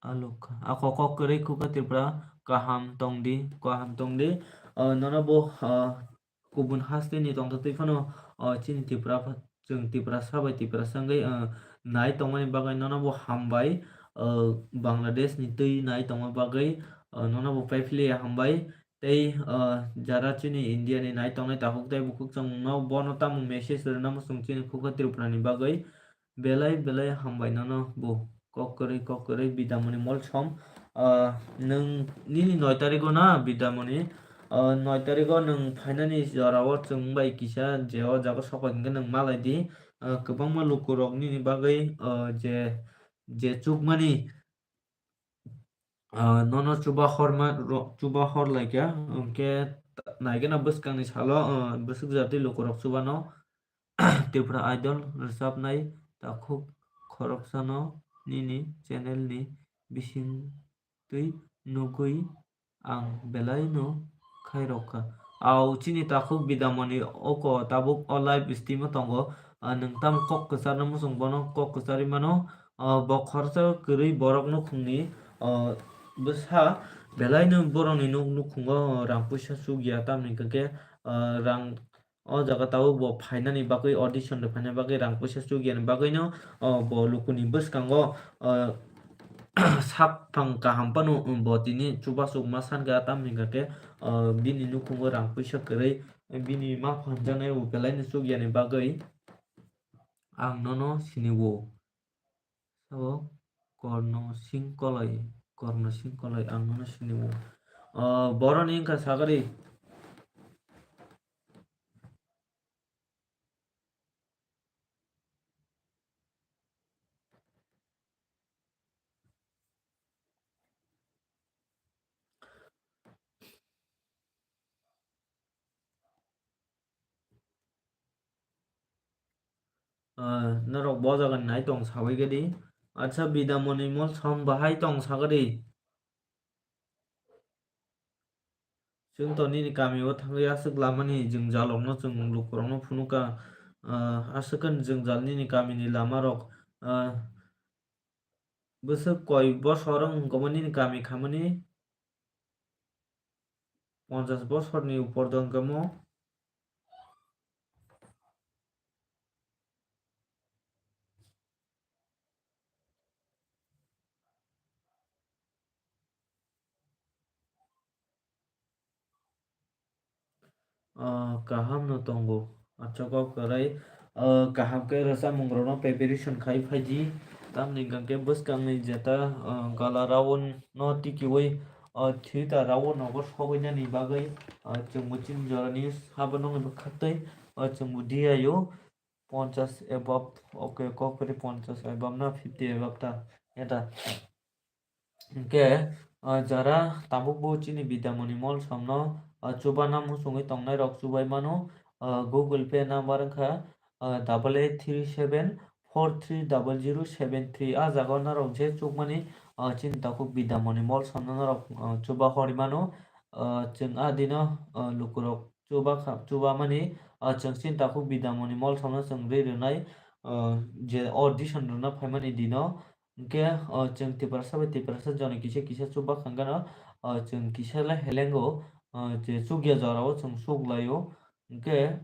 aluk kha. Ako kok kwrwi Khuka Tripura kaham tongdi, kaham tongdi. O, nono bo, o, kubun hasteni tongtwtwi phano, o, chini Tripura pha-, chwng Tiprasa bai Tiprasa wngwi, o, nai tongmani bagwi nono bo hambai. O, Bangladesh ni twi nai tongma bagwi, o, nono bo paiphilia hambai. Tei, o, jara chini India ni nai tongnai takhuk tei bukhuk chwng no bono tamo message rwna muchung chini Khuka Tripura ni bagwi. Belai belai hambai nono bo kok kwrwi kok kwrwi Bidya Moni Molsom. Ah, nwng nini noi tarigo na Bidya Moni, ah, noi tarigo nwng phainani jorao chwng bai kisa je o jaga sokoi hwnkhe nwng malai di. Ah, kwbangma lukurok nini bagwi, ah, je, je chukmani, ah, nono chuba horma ro-, chuba hor laikha, hwnkhe naigena bwskangni salo, ah, bwswk jatwi lukurok chubano. Tripura Idol rwchapnai takhuk khoroksano nini channel ni bisingtwi nugwi ang belai no khairokha. Au chini takhuk Bidya Moni oko tabuk o live stream o tongo. Ah, nwng tamo kok kwcharno muchung bono kok kwcharwi mano. Ah, bo khoroksa kwrwi borok nukhungni, ah, bwsa belai no borokni nuk nukhungo rang puisa chukya tamni hwnkhe, ah, rang O jaga tabuk bo phainani bagwi, audition rwphaina bagwi rang puisa chukyani bagwino, o, bo lukuni bwskango, o, saphang kaham phano bo tini chubasukma sankha, tamni hwnkhe, o, bini nukhungo rang puisa kwrwi, bini ma phanjaknai bo belaino chukyani bagwi ang nono sinio. Sabo Korno Singkoloi, Korno Singkoloi ang nono sinio. O, boroni wngkha sagari. Ah, norok bo jaga nai tong sabai khe di. Acha, Bidya Moni Molsom bahai tong sakha di. Chwng to nini kami o thangwi aswk lamani jwngjal rokno chwng lukurokno phunukha. Ah, aswk khe jwngjal nini kamini lama rok. Ah, bwswk koi bosor wng khe bo nini kami khamani? Ponchash bosorni upor do hwnkhe mo. Ah, kaham no tongo. Acha, kok kwrwi. ah, kaham khe rwchapmung rokno preparation khai phaidi. Tamni hwnkhe bwskangni jeta, ah, gala round no tikiui, ah, theater round nogo sogwinani bagwi, ah, chwngbo chini jorani sabo nokni bwkhaktwi, ah, chwngbo diyaio ponchas above, okay, kokori ponchas above na fifty above ta, eta. Hwnkhe, ah, jara tabukbo chini Bidyamoni Mall somno, ah, chubana muchungwi tongnairok chubai mano, ah, Google Pay number wngkha, ah, double eight three seven four three double zero seven three. Ah, jaga o norok je chukmani, ah, chini takhuk Bidyamoni Mall somno norok, ah, chuba hori mano. Ah, chwng ah dino, ah, lukurok chuba kha, chuba mani, ah, chwng chini takhuk Bidyamoni Mall somno chwng rwi rwnai, ah, je audition rwna phaimani dino. Hwnkhe, o, chwng Tiprasa bai Tiprasa joni kisa kisa chubak hwnkhe no, o, chwng kisa le helengo, o, je chukya jora o chwng chuklaio. Hwnkhe,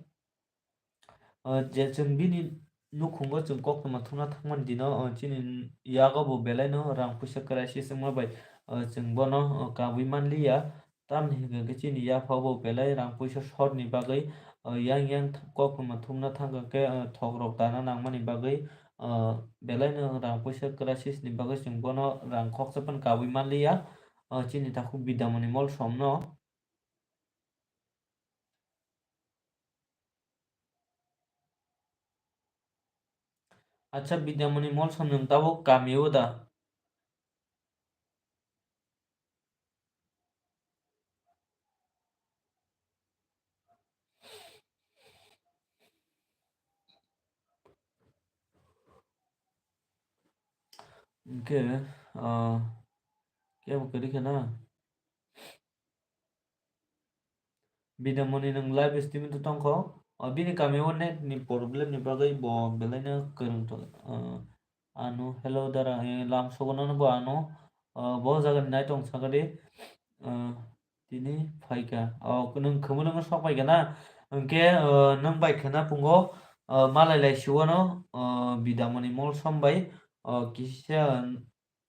o, je chwng bini nukhungo chwng koktwma thumna thangmani dino, o, chini yago bo belai no rang puisa crisis wngma bai, o, chwng bono, o, kabui manliya. Tamni hwnkhe chini yapha bo belai rang puisa short ni bagwi, o, yang yang th-, koktwma thumna thangkha khe, o, thok rok dana nangmani bagwi, o, belai no rang puisa crisis ni bagwi chwng bono rang khoksa phano kabui manliya, o, chini takhuk Bidyamoni Mall somno. Acha, Bidyamoni Mall som nwng tabuk kami o da? Hwnkhe, ah, kebo kwrwi khe na? Bidyamoni nwng live streaming to tongkho. O, bini kami o net ni problem ni bagwi bo belai no kwrwng tong. O, ano, hello dara, eh, lam sogo nono bo ano, o, bo jaga ni nai tong sakadi, o, tini phaikha. O, nwng khumui nwng sok paikha na? Hwnkhe, o, nwng bai khwna pungo, o, malai lai siwano, o, Bidyamoni Mall som bai, o, kisa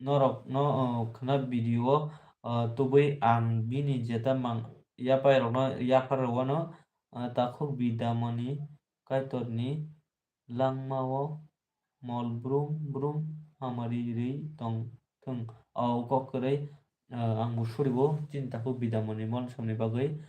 norok no, o, khwna video o, o, tubui ang bini jeta mang yapai rok no yaphar rwano, o, takhuk Bidyamoni Kaitor ni langma o mol brum brum hamari rwi tong thung. O kok kwrwi, o, ang bo suribo chini takhuk Bidyamoni Mall som ni bagwi.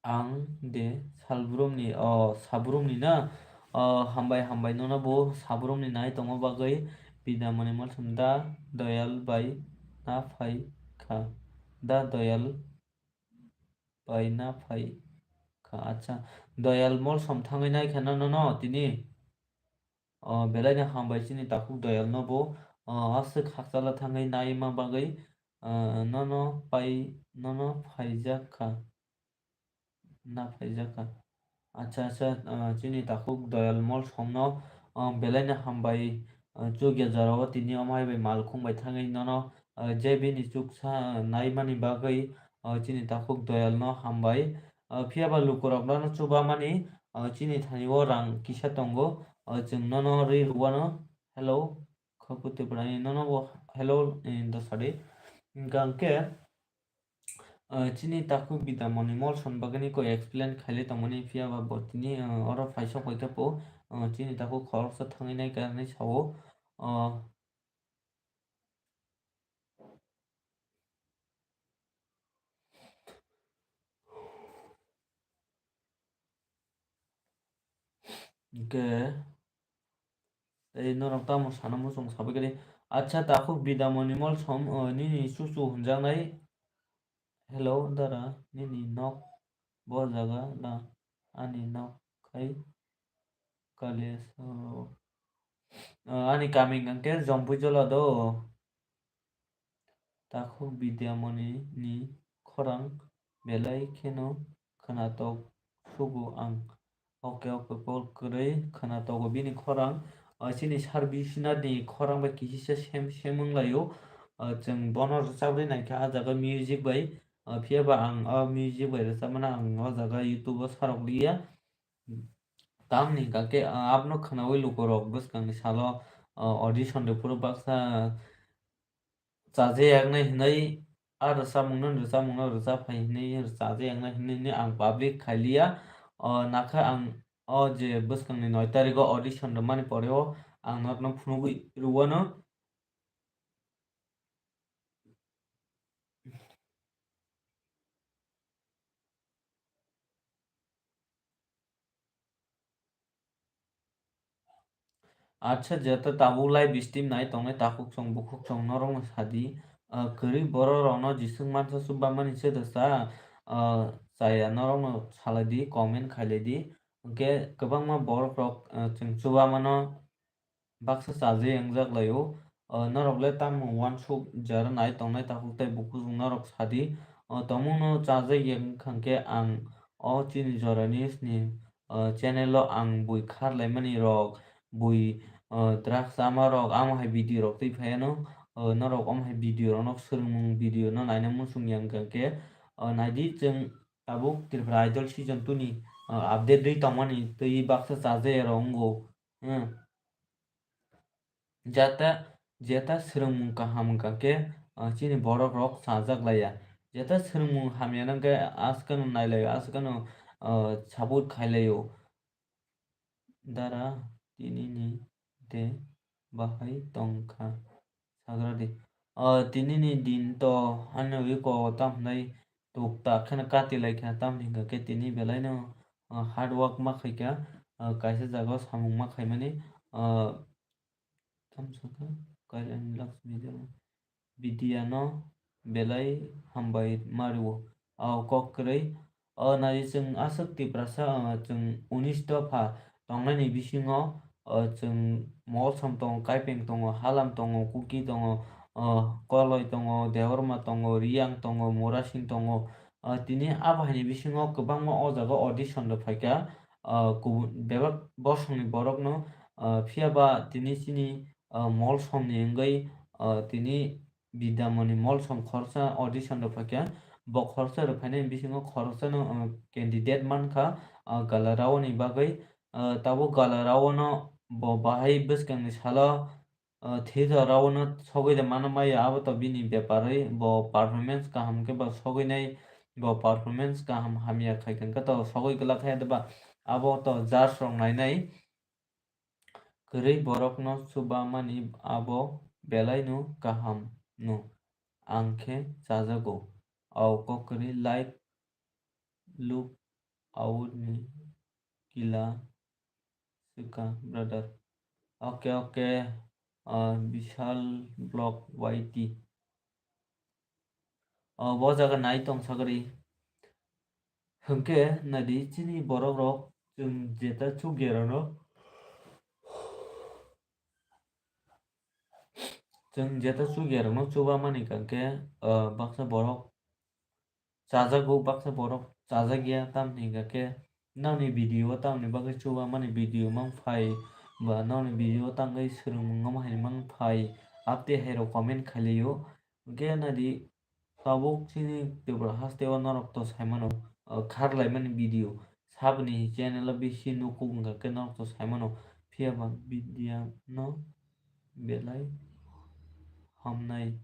Ang de salbrumni, o, sabrumni na? O, hambai, hambai, nono bo sabrumni nai tongma bagwi Bidyamoni Mall som da Doyal bai na phai kha. Da Doyal bai na phai kha. Acha, Doyal Mall som thangwi nai kha na nono tini? O, belai no hambai chini takhuk Doyal no bo, o, aswk hakchala thangwi naima bagwi, o, nono pai, nono phaijak kha. Na phaijak kha. Acha, acha, o, chini takhuk Doyal Mall som no, o, belai no hambai, o, chukya jora o tini omo hai bai malkhung bai thangwi nono, o, je bini chuksa naimani bagwi, o, chini takhuk Doyal no hambai. O, phiya ba lukurok nono chuba mani, o, chini thani o rang kisa tongo, o, chwng nono rwi rwano, hello, khaku Tripura ni nono bo hello, eh, da sadi. Hwnkha hwnkhe, o, chini takhuk Bidyamoni Mall som bagwi ni koi explain khailai tongmani, phiya ba bo tini, o, oro phaisok bai khe po, o, chini takhuk khoroksa thangwi nai kha hinwi sao, o, Hwnkhe tei norok tamo sana muchung sabai khe di. Acha, takhuk Bidyamoni Mall som, o, nini chuchu hwnjaknai. Hello dara, nini nok bo jaga na? Ani nok khai Kaliasoro. Ah, ani kami hwnkhe Jompui Jola do. Takhuk Bidyamoni ni khorang belai kheno khwnatok sugo ang. Oke, oke, kok kwrwi khwna tongo bini khorang. Ah, chini Sar Biswanath ni khorang bai kisisa sem, sem wng laio. Ah, chwng bono rwchap rwi naikha ah jaga music bai. Ah, phiya ba ang ah music bai rwchapmano ang ah jaga YouTube o sarok liya. Tamni hwnkha khe, ah, abono khwnaui lukurok bwskangni salo, ah, audition rwphuru baksa chajaknai hinwi, a rwchapmungno, rwchapmungno rwchap phai hinwi chajaknai hinwi ang public khailiya. O, nakha ang o je bwskangni noi tarigo audition rwmani poreo ang norokno phunugwi rwuano. Acha, jeta tabuk live stream nai tongnai takhuk chwng bukhuk chwng norokno sadi, ah, kwrwi borok rokno jiswk mansa swk bamani se da sa, ah, chaya norokno salaidi, comment khailaidi. Hwnkhe kwbangma borok rok, ah, chwng chubamano baksa chajwi wngjak laio. Ah, norok le tamo uansuk jara nai tongnai takhuk tei bukhuk chwng norok sadi. Ah, tongmungno chajak ya wngkha khe ang o chini jorani sini, ah, channel o ang bui kharlaimani rok, bui, ah, drugs ama rok, amo hai video rok twi phaiano, ah, norok omo hai video rokno swrwngmung video no naina muchung ya wngkha khe, ah, naidi chwng tabuk Tripura Idol season two ni, ah, update rwi tongmani twi baksa chajak ya rok wngo. Hmm. Jata, jeta swrwngmung kaham wngkha khe, ah, chini borok rok chajak laiya. Jeta swrwngmung hamya nang khe askano nailaio, askano, ah, support khailaio. Dara tinini de bahai tongkha sagradi. Ah, tinini din to ano iko tam hinai tuk tak kheno kati lai kha, tam hinga khe tini belai no, ah, hard work ma khai kha, ah, kaisa jaga o samung ma khaimani, ah, Tamsaka Kalyani Lakshmi Debani Vidya no belai hambai mario. O kok kwrwi, o nai chwng aswk Tiprasa, o chwng unis dopha tongnani bisingo, o chwng Molsom tongo, Kaipeng tongo, Halam tongo, Kuki tongo, o Koloi tongo, Debbarma tongo, Riyang tongo, Murasing tongo. O tini abo haini bisingo kwbangma o jaga audition rok phaikha, o kubun bebak bosongni borokno, o phiya ba tini chini, o Molsomni wngwi, o tini Vidamoni Molsom khoroksa audition rok phaikha. Bo khoroksa rok phainai bisingo khoroksano, o, candidate mankha, o Galarao ni bagwi. O tabuk Galarao no bo bahai bwskangni salo, o, thwijakrao no sogwi de mano maya, abo to bini beparwi bo performance kaham khe bo sogwi nai, bo performance kaham hamya khai khe to sogwi glak khe de ba, abo to judge rok nainai. Kwrwi borokno chubamani abo belaino kaham no, ang khe chajago. Au kok kwrwi like look out ni kila swkang brother. Okay, okay, ah, Bishal Vlog Y T. O, bo jaga nai tong sagri. Hwnkhe naidi chini borok rok chwng jeta chukya rokno, chwng jeta chukya rokno chuba mani kangkhe, o, baksa borok chajago, baksa borok chajakya, tamni hwnkhe nokni video o tamni bagwi chuba mani video mang phai, ba nokni video o tangwi swrwngmung omo hai mang phai, aptwi hai rok comment khailai o. Hwnkhe naidi tabuk chini Tripura haste o norok to sai mano, o, kharlaimani video. Saboni channel o bisi nukuk wngkha khe norok to sai mano. Phiya ba Vidya no belai hamnai.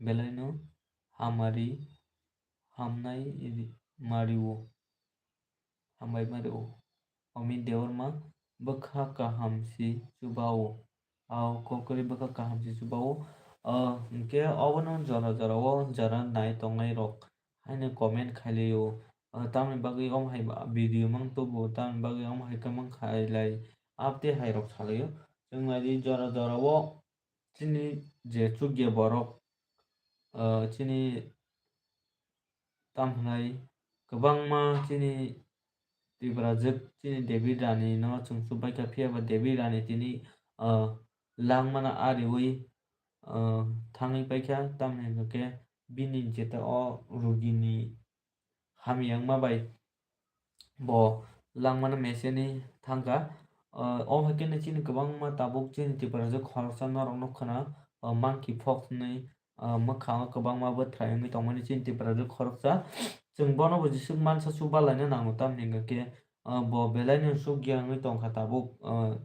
Belai no hamari, hamnai ri-, mari o. Hambai mari o. Omi Debbarma bwkha kaham si chuba o. Au kokori bwkha kaham si chuba o. Ah, hwnkhe obono jora jora o jora nai tongnai rok haino comment khailai o. Ah, tamni bagwi omo hai ba-, video mang tubu, tamni bagwi omo hai khe mang khailai. Aptwi hai rok salai o. Chwng naidi jora jora o chini je chukya borok, ah, chini tam hwnai kwbangma chini Tiprajwk chini Devi Rani no chwng chubaikha, phiya ba Devi Rani tini, ah, langmano ariwi, ah, thangwi paikha, tamni hwnkhe bini jeta o rugini hamya wngma bai bo langmano mecheni thangkha. Ah, o hai khe chini kwbangma tabuk chini Tiprajwk khoroksa norok nukha na, ah, monkey pox hinwi, ah, mwkhango kwbangma bwthrai wngwi tongmani chini Tiprajwk khoroksa. Chwng bono bo jeswk mansa chuba laina nango, tamni hwnkhe, ah, bo belaino chukya wngwi tongkha tabuk, ah,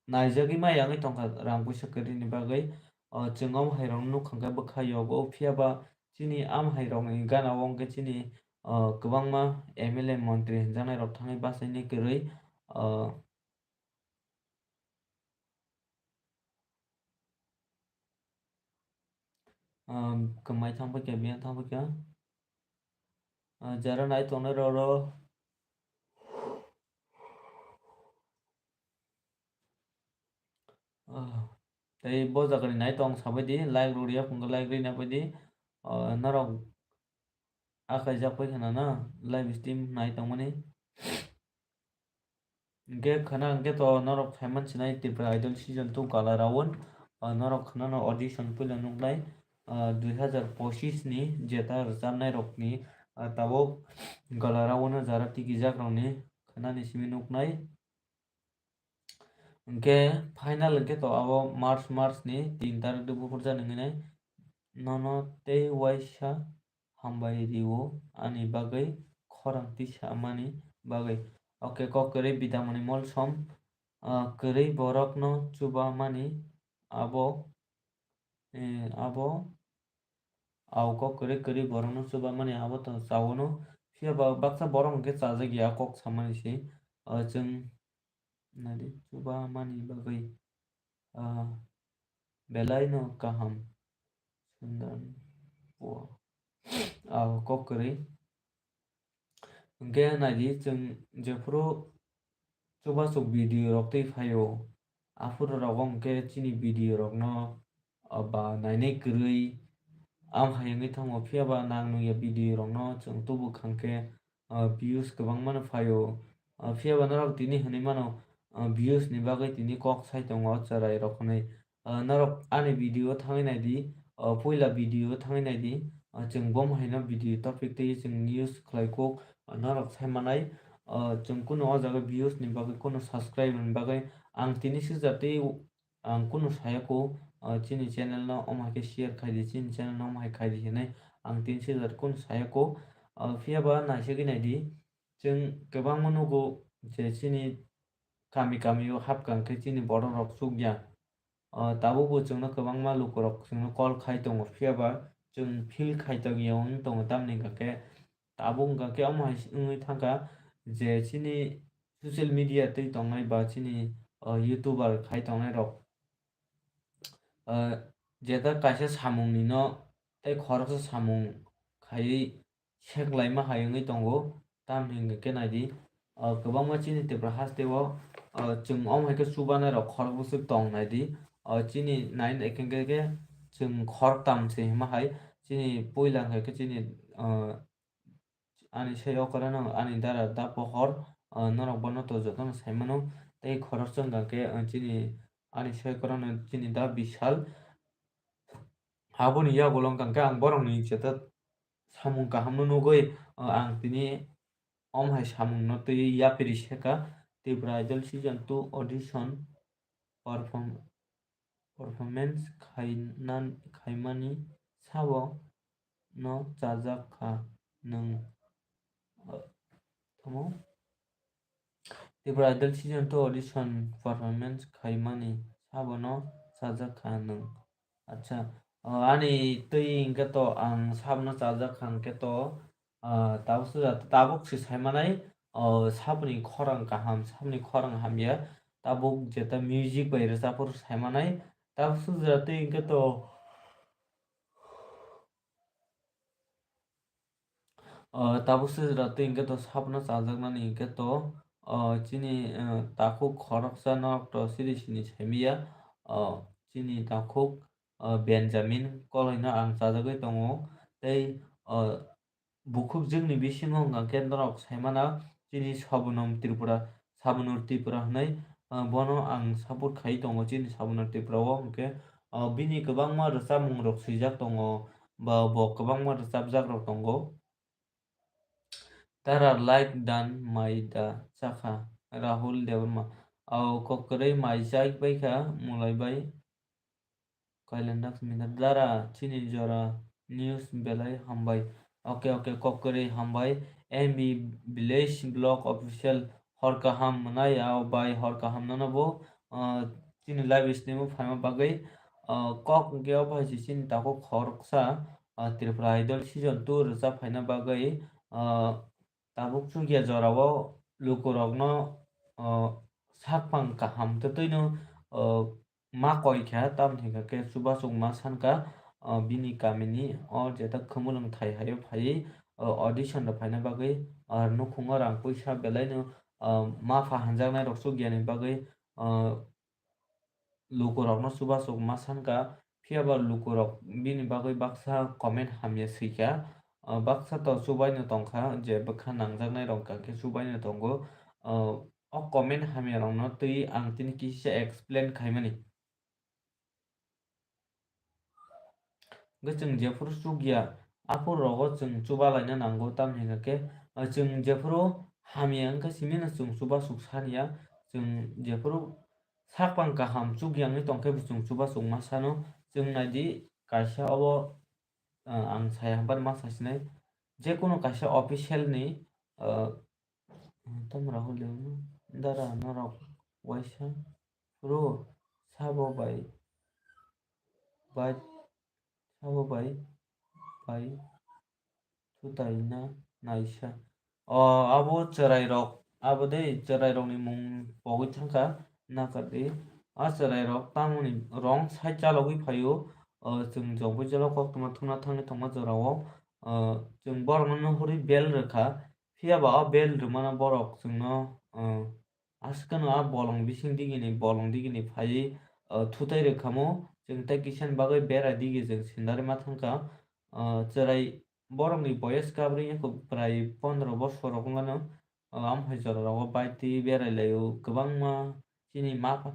naijagwi maya wngwi tongkha rang puisa kwrwini bagwi. O chwng omo hai rokno nukha hwnkhe bwkha yogo, phiya ba chini am hai rokni gana o hwnkhe chini, ah, kwbangma M L A montri hwnjaknairok thangwi bachaini kwrwi, ah, ah, kwmai thangbaikha, biyang thangbaikha. Ah, jara nai tongnai roro, ah, tei bo jagani nai tong sabaidi, like rwriya phungo like rina baidi, ah, norok akaijak pai khana na live stream nai tongmani. Hwnkhe khana hwnkhe to norok saiman sinai Tripura Idol season two gala round, ah, norok khana no audition puila nuknai, ah, dui hazar pochis ni jeta rwchabnai rokni, ah, tabuk gala round o jara tikijak rokni khanani simi nuknai. Hwnkhe final hwnkhe to abo March, March ni tin tarik de buphurjani hwnwi nai. Nono tei uaisa hambai rio ani bagwi khorang tisa mani bagwi. Oke, kok kwrwi Bidamoni Molsom, ah, kwrwi borokno chuba mani abo, eh, abo, au kok kwrwi kwrwi borokno chuba mani abo to chaono. Phiya ba baksa borok hwnkhe chajak ya kok samani se. Ah, chwng Nadi chuba mani bagwi, ah, belai no kaham sundar bo, ah, kok kwrwi. Hwnkhe nadi chwng jephuru chubasuk video rok twi phaio, aphuru rogo hwnkhe chini video rokno, ah, ba nainai kwrwi, am hai wngwi thango, phiya ba nang nungya video rokno chwng tubu khangkhe, ah, views kwbangmano phaio. Ah, phiya ba norok tini hinwi mano, ah, views ni bagwi tini kok sai tongo chwrai rok hinwi. Ah, norok ani video o thangwi naidi, ah, puila video o thangwi naidi, ah, chwng bom haino video topic twi chwng news khlai kuk, ah, norok sai manai. Ah, chwng kunu o jaga views ni bagwi kunu subscribe ni bagwi ang tini sijak tei ang kunu sayako, ah, chini channel no omo hai khe share khaidi, chini channel no omo hai khaidi hinwi ang tini sijak kunu sayako. Ah, phiya ba naisagwi naidi, chwng kwbangma nugo je chini kami kami o hapkang khe chini borok rok chukya. Ah, tabuk bo chwngno kwbangma lukurok chwngno call khai tongo, phiya ba chwng feel khai tongya wng tongo, tamni hwnkha khe tabuk hwnkha khe omo hai wngwi thangkha je chini social media twi tongnai ba chini, ah, YouTuber khai tongnai rok, ah, jeta kaisa samung ni no tei khoroksa samung khaiwi sek laima hai wngwi tongo, tamni hwnkha khe naidi, ah, kwbangma chini Tripura haste o, ah, chwng omo hai khe chubanai rok khorok bwswk tong naidi, ah, chini nine ekhe khe chwng khoroktam se hima hai chini puila hwnkha khe chini, ah, ani sai okra no ani dara da pohor, ah, norok bono to jotono sai mano. Tei khoroksa hwnkha khe, ah, chini ani sai okra no chini da Bishal. Aboni yagulo hwnkha khe ang borokni jeta samung kaham no nugwi, ah, ang tini omo hai samung no twi yapri seka Tripura Idol season two audition perform-, performance khainan-, khaimani sabo no chajak kha nwng. Tamo? Tripura Idol season two audition performance khaimani sabo no chajak kha nwng. Acha, o, ani twi hwnkhe to ang sabo no chajak kha hwnkhe to, ah, tabuk se, tabuk se sai manai, o, saboni khorang kaham, saboni khorang hamya, tabuk jeta music bai rwchapphuru sai manai, tabuk se jora twi hwnkhe to, o, tabuk se jora twi hwnkhe to sabo no chajaknani hwnkhe to, o, chini, o, takhuk khoroksa norok to siri sini saimanya, o, chini takhuk, o, Benjamin Koloi no ang chajagwi tongo, tei, o, bukhukjwkni bisingo hwnkha khe norok saimano chini Sabonam Tripura, Sabonur Tripura hwnwi, ah, bono ang support khai tongo chini Sabonur Tripura o, hwnkhe, ah, bini kwbangma rwchapmung rok swijak tongo, ba bo kwbangma rwchapjak rok tongo. Dara like dan mai da chakha Rahul Debbarma. Au kok kwrwi mai chai paikha Mulai bai. Kailan Daksmi da dara chini jora news belai hambai. Oke, oke, kok kwrwi hambai. M B Village Block Official hor kaham mwnai, ao bai hor kaham nono bo, ah, chini live stream o phaima bagwi, ah, kok hwnkhe obo hai se chini takhuk khoroksa, ah, Tripura Idol season two rwchap phaina bagwi, ah, tabuk chukya jorao lukurokno, ah, sakphang kaham twtwino, ah, ma koi kha, tamni hwnkhe chubachukma sankha, ah, bini kamini o jeta Khumulwng thai haio phaiwi, ah, audition rok phaina bagwi, ah, nukhungo rang puisa belaino, ah, mapha hanjaknairok chukyani bagwi, ah, lukurokno chubachukma sankha, phiyaba lukurok bini bagwi baksa comment hamya swikha. Ah, baksa to chubaino tongkha, je bwkha nangjaknairok hwnkha khe chubaino tongo. Ah, o comment hamyarokno twi ang tini kisa explain khaimani. Hwnkhe chwng jephuru chukya, aphuru rogo chwng chubalaina nango, tamni hwnkhe, ah, chwng jephuru hamya wngkha simino chwng chubasuk saniya, chwng jephuru sakphang kaham chukya wngwi tongkhe bo chwng chubasukma sano. Chwng naidi kaisa obo, ah, ang sai hambar ma sasinai, jekono kaisa official ni, ah, Tamo Rahul Dev no dara norok waisa phuru sabo bai, bai, sabo bai, bai thutaina naisa. O, abo chwrairok, abo de chwrairokni mung pogwi thangkha, nakardi. A chwrairok tamoni wrong side chalogwi phaio, o, chwng jongpui jalo koktwma thumna thangwi tongma jorao, o, chwng borokno nuhurwi bel rwkha, phiyaba o bel rwmano borok chwngno, o, aswkano a bolong bising digini, bolong digini phaiwi, o, thutai rwkhamo, chwng tei kisan bagwi bera digi chwng sinari ma thangkha, o, chwrai borokni boyes kabrwi wngkha prai pondro bosor rok wngmano, o, amhai jora rogo bai twi berai laio kwbangma chini mapha.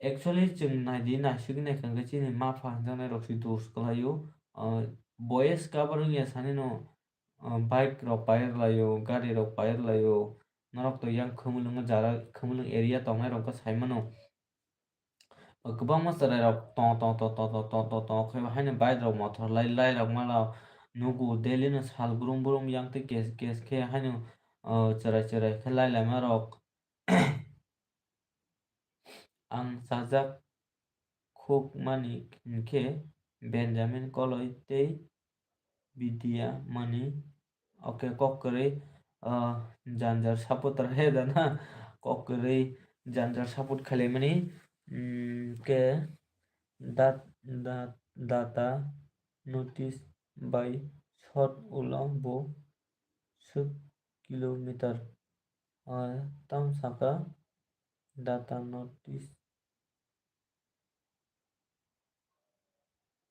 Actually, chwng naidi naisugwi naikha hwnkhe chini mapha hwnjaknai rok se dos kwlaio, o, boyes kabrwi wngya sanino, o, bike rok pair laio, gari rok pair laio, norok to yang Khumulwngo jara, Khumulwng area tongnai rok khe sai mano. O, kwbangma chwrai rok tong tong tong khe haino bike rok mothor lai lai rok mala nugo daily no sal brum brum yang tei kes kes khe haino, o, chwrai chwrai khe lai lai ma rok. Ang sajak khukmani hinkhe Benjamin Koloi tei Bidya Mani. Oke, kok kwrwi, ah, janjar support rwkhe dana. Kok kwrwi janjar support khlaimani, mm, khe dat-, dat-, data notice bai shot ulo bo suk kilometer. Ah, tam saka data notice.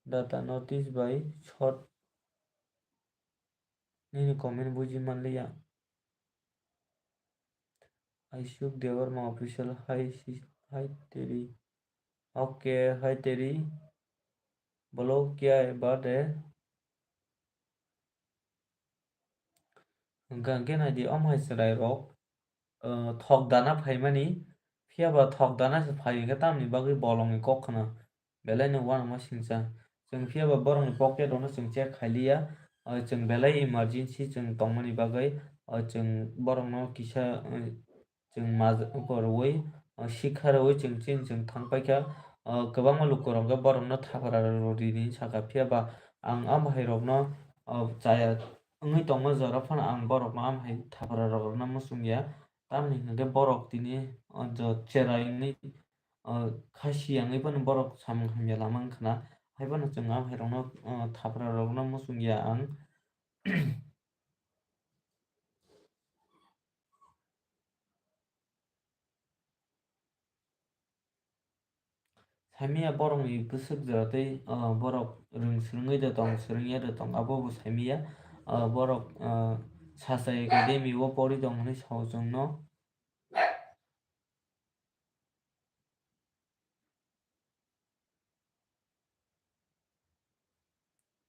Data notice bai shot. Nini comment buji manliya. Aisuk Debbarma official, hi si-, hi Teri. Okay, hi Teri. Bolo kya hai baat hai? Hwnkha hwnkhe naidi, omo hai chwrairok, uh, thok dana phaimani, phiyaba thok dana se phai hwnkhe tamni bagwi bolongni kok khna belaino uanama singcha. Chwng phiyaba borokni pocket rokno chwng check khailiya, uh, chwng belai emergency chwng tongmani bagwi, uh, chwng borokno kisa, uh, chwng ma-, uko rwui, o, sikha rwui chwng chini chwng thang paikha. O, kwbangma lukurok khe borokno thapra rw rini sakha, phiyaba ang a bahairokno, o, chaya wngwi tongma jora phano ang borokno a bahai thapra rwna muchungya. Tamni hwnkhe borok tini, o, jo cherai wngwi, o, kha siyangwi phano borok samung hamya lama wngkhna. Haiphano chwng a bahairokno, o, thapra rwna muchungya ang. Saimanya borokni bwswk jora tei, ah, borok rwng swrwngwi de tong, swrwngya de tong, abo bo saimanya, ah, borok, ah, Sacha Academy o pori tong hwnwi sao chwngno.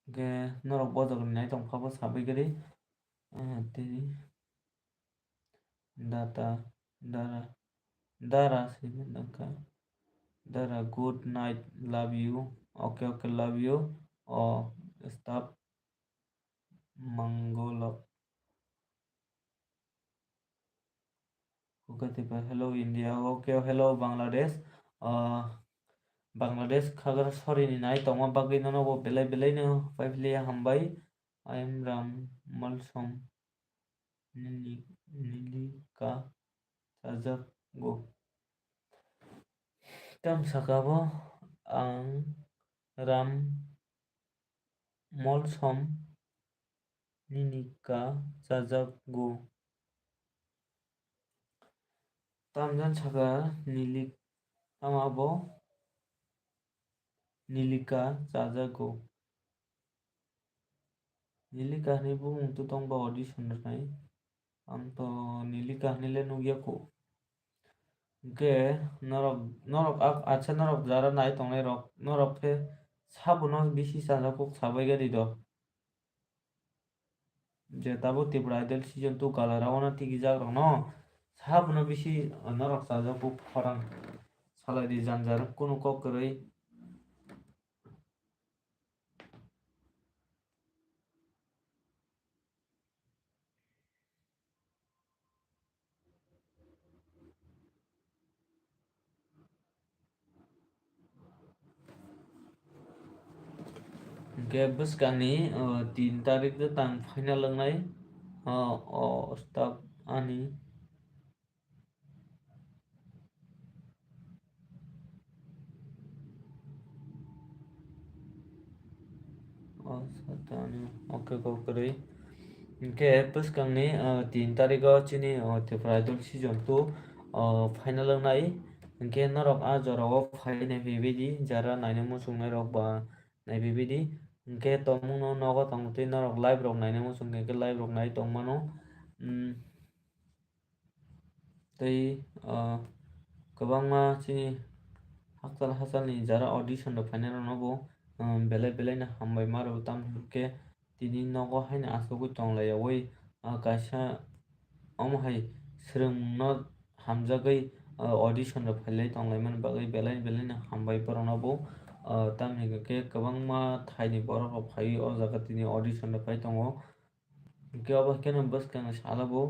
Hwnkhe norok bojok ni nai tong kha bo sabai kwrwi. Ah, tei data, dara, dara se wngkha. Dara, good night, love you. Okay, okay, love you. Oh, stop. Mangolok. Kukatipa, hello India. Okay, hello Bangladesh. Ah, Bangladesh khagra sorini nai tongma bagwi nono bo belai belai no paipili hambai. I am Ram Malsom. Nili-, Nilika chajakgo. Tam saka bo ang ram molsom nini ka chajakgo. Tamjan saka nilik tama bo nilika chajago. Nilika hinwi bumung tu tong ba audition rwnai. Ang to Nilika hinwi le nukya kho. Hwnkhe norok, norok ak-, acha norok jara nai tongnai rok, norok khe sabuno bisi chajak kuk sabai gari do. Je tabuk Tripura Idol season two galarao no tigijak rok no sabuno bisi norok chajak kuk khorang salai di janjar kunu kok kwrwi. Hwnkhe bwskangni, o, tin tarik de tang final wngnai, o, o, staff ani. O, satani, oke, kok kwrwi. Hwnkhe bwskangni, o, tin tarigo chini, o, Tripura Idol season two, o, final wngnai. Hwnkhe norok a jorao phai naiphaibaidi, jara naina muchungnai rok ba naiphaibaidi. Hwnkhe tongmungno nogo tongtwi norok live rok naina muchungkhe live rok nai tongmano. Mm. Tei, ah, kwbangma chini hakchal hachalni jara audition rok phainai rokno bo, ah, belai belai no hambai ma rwo, tamni hwnkhe tini nogo haino achugwi tong laiyaui, ah, kaisa omo hai swrwngmungno hamjagwi, ah, audition rok phailai tong laimani bagwi belai belai no hambai borokno bo, ah, tamni hwnkhe kwbangma thaini borok rok phaiwi o jaga tini audition rok phai tongo. Hwnkhe obo khe no bwskangni salo bo,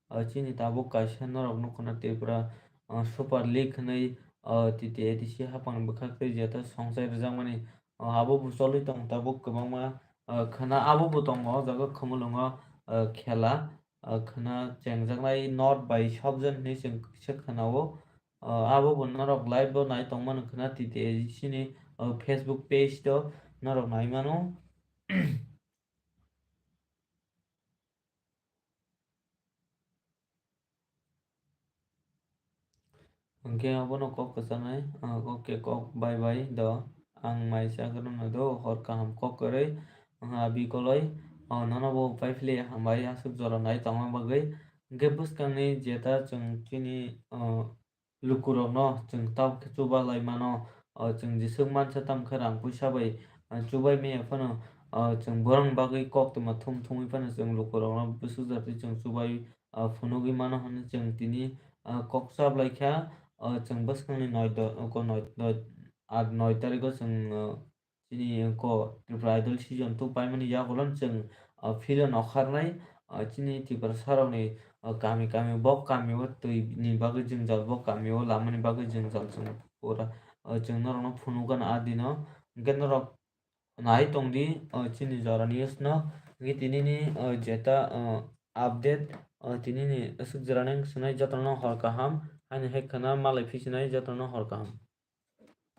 ah, chini tabuk kaisa norok nukha na Tripura, ah, Super League hwnwi, ah, T T A D C haphangni bwkhak tei jeta songchai rwjakmani, ah, abo bo choli tongo tabuk kwbangma, ah, khwna abo bo tongo o jaga Khumulwngo, ah, khela, ah, khwna chengjaknai North bai South Zone hwnwi chwng kisa khwnao, ah, abo bo norok live bo nai tongmano khwna T T A D C ni, ah, Facebook page o norok nai mano. Hwnkhe obono kok kwchanai, ah, oke kok bye bye do, ang mai chakrwngno do, hor kaham kok kwrwi, ah, abi koloi, ah, nono bo pai phili hambai aswk jora nai tongma bagwi. Hwnkhe bwskangni jeta chwng chini, ah, lukurokno chwng tamo khe chubalai mano, o, chwng jeswk mansa tamo khe rang puisa bai, o, chubai maya phano, o, chwng borokni bagwi koktwma thum thumwi phano chwng lukurokno bwswk jatwi chwng chubai, o, phunugwi mano hwnwi chwng tini, o, kok chablai kha, o, chwng bwskangni noi do-, oko noi, noi, ar noi tariko chwng, o, Chini ko Tripura Idol season two paimani yagulo chwng, ah, field o nokharnai, ah, chini Tiprasa rokni, ah, kami kami bo kami o twi ni bagwi jwngjal, bo kami o lamani bagwi jwngjal chwng pura, ah, chwng norokno phunukgana a dino. Hwnkhe norok nai tongdi, ah, chini jora news no. Hwnkhe tinini, ah, jeta, ah, update, ah, tinini aswk jora nang swnai jotono hor kaham, haini hai khwna malai phisinai jotono hor kaham.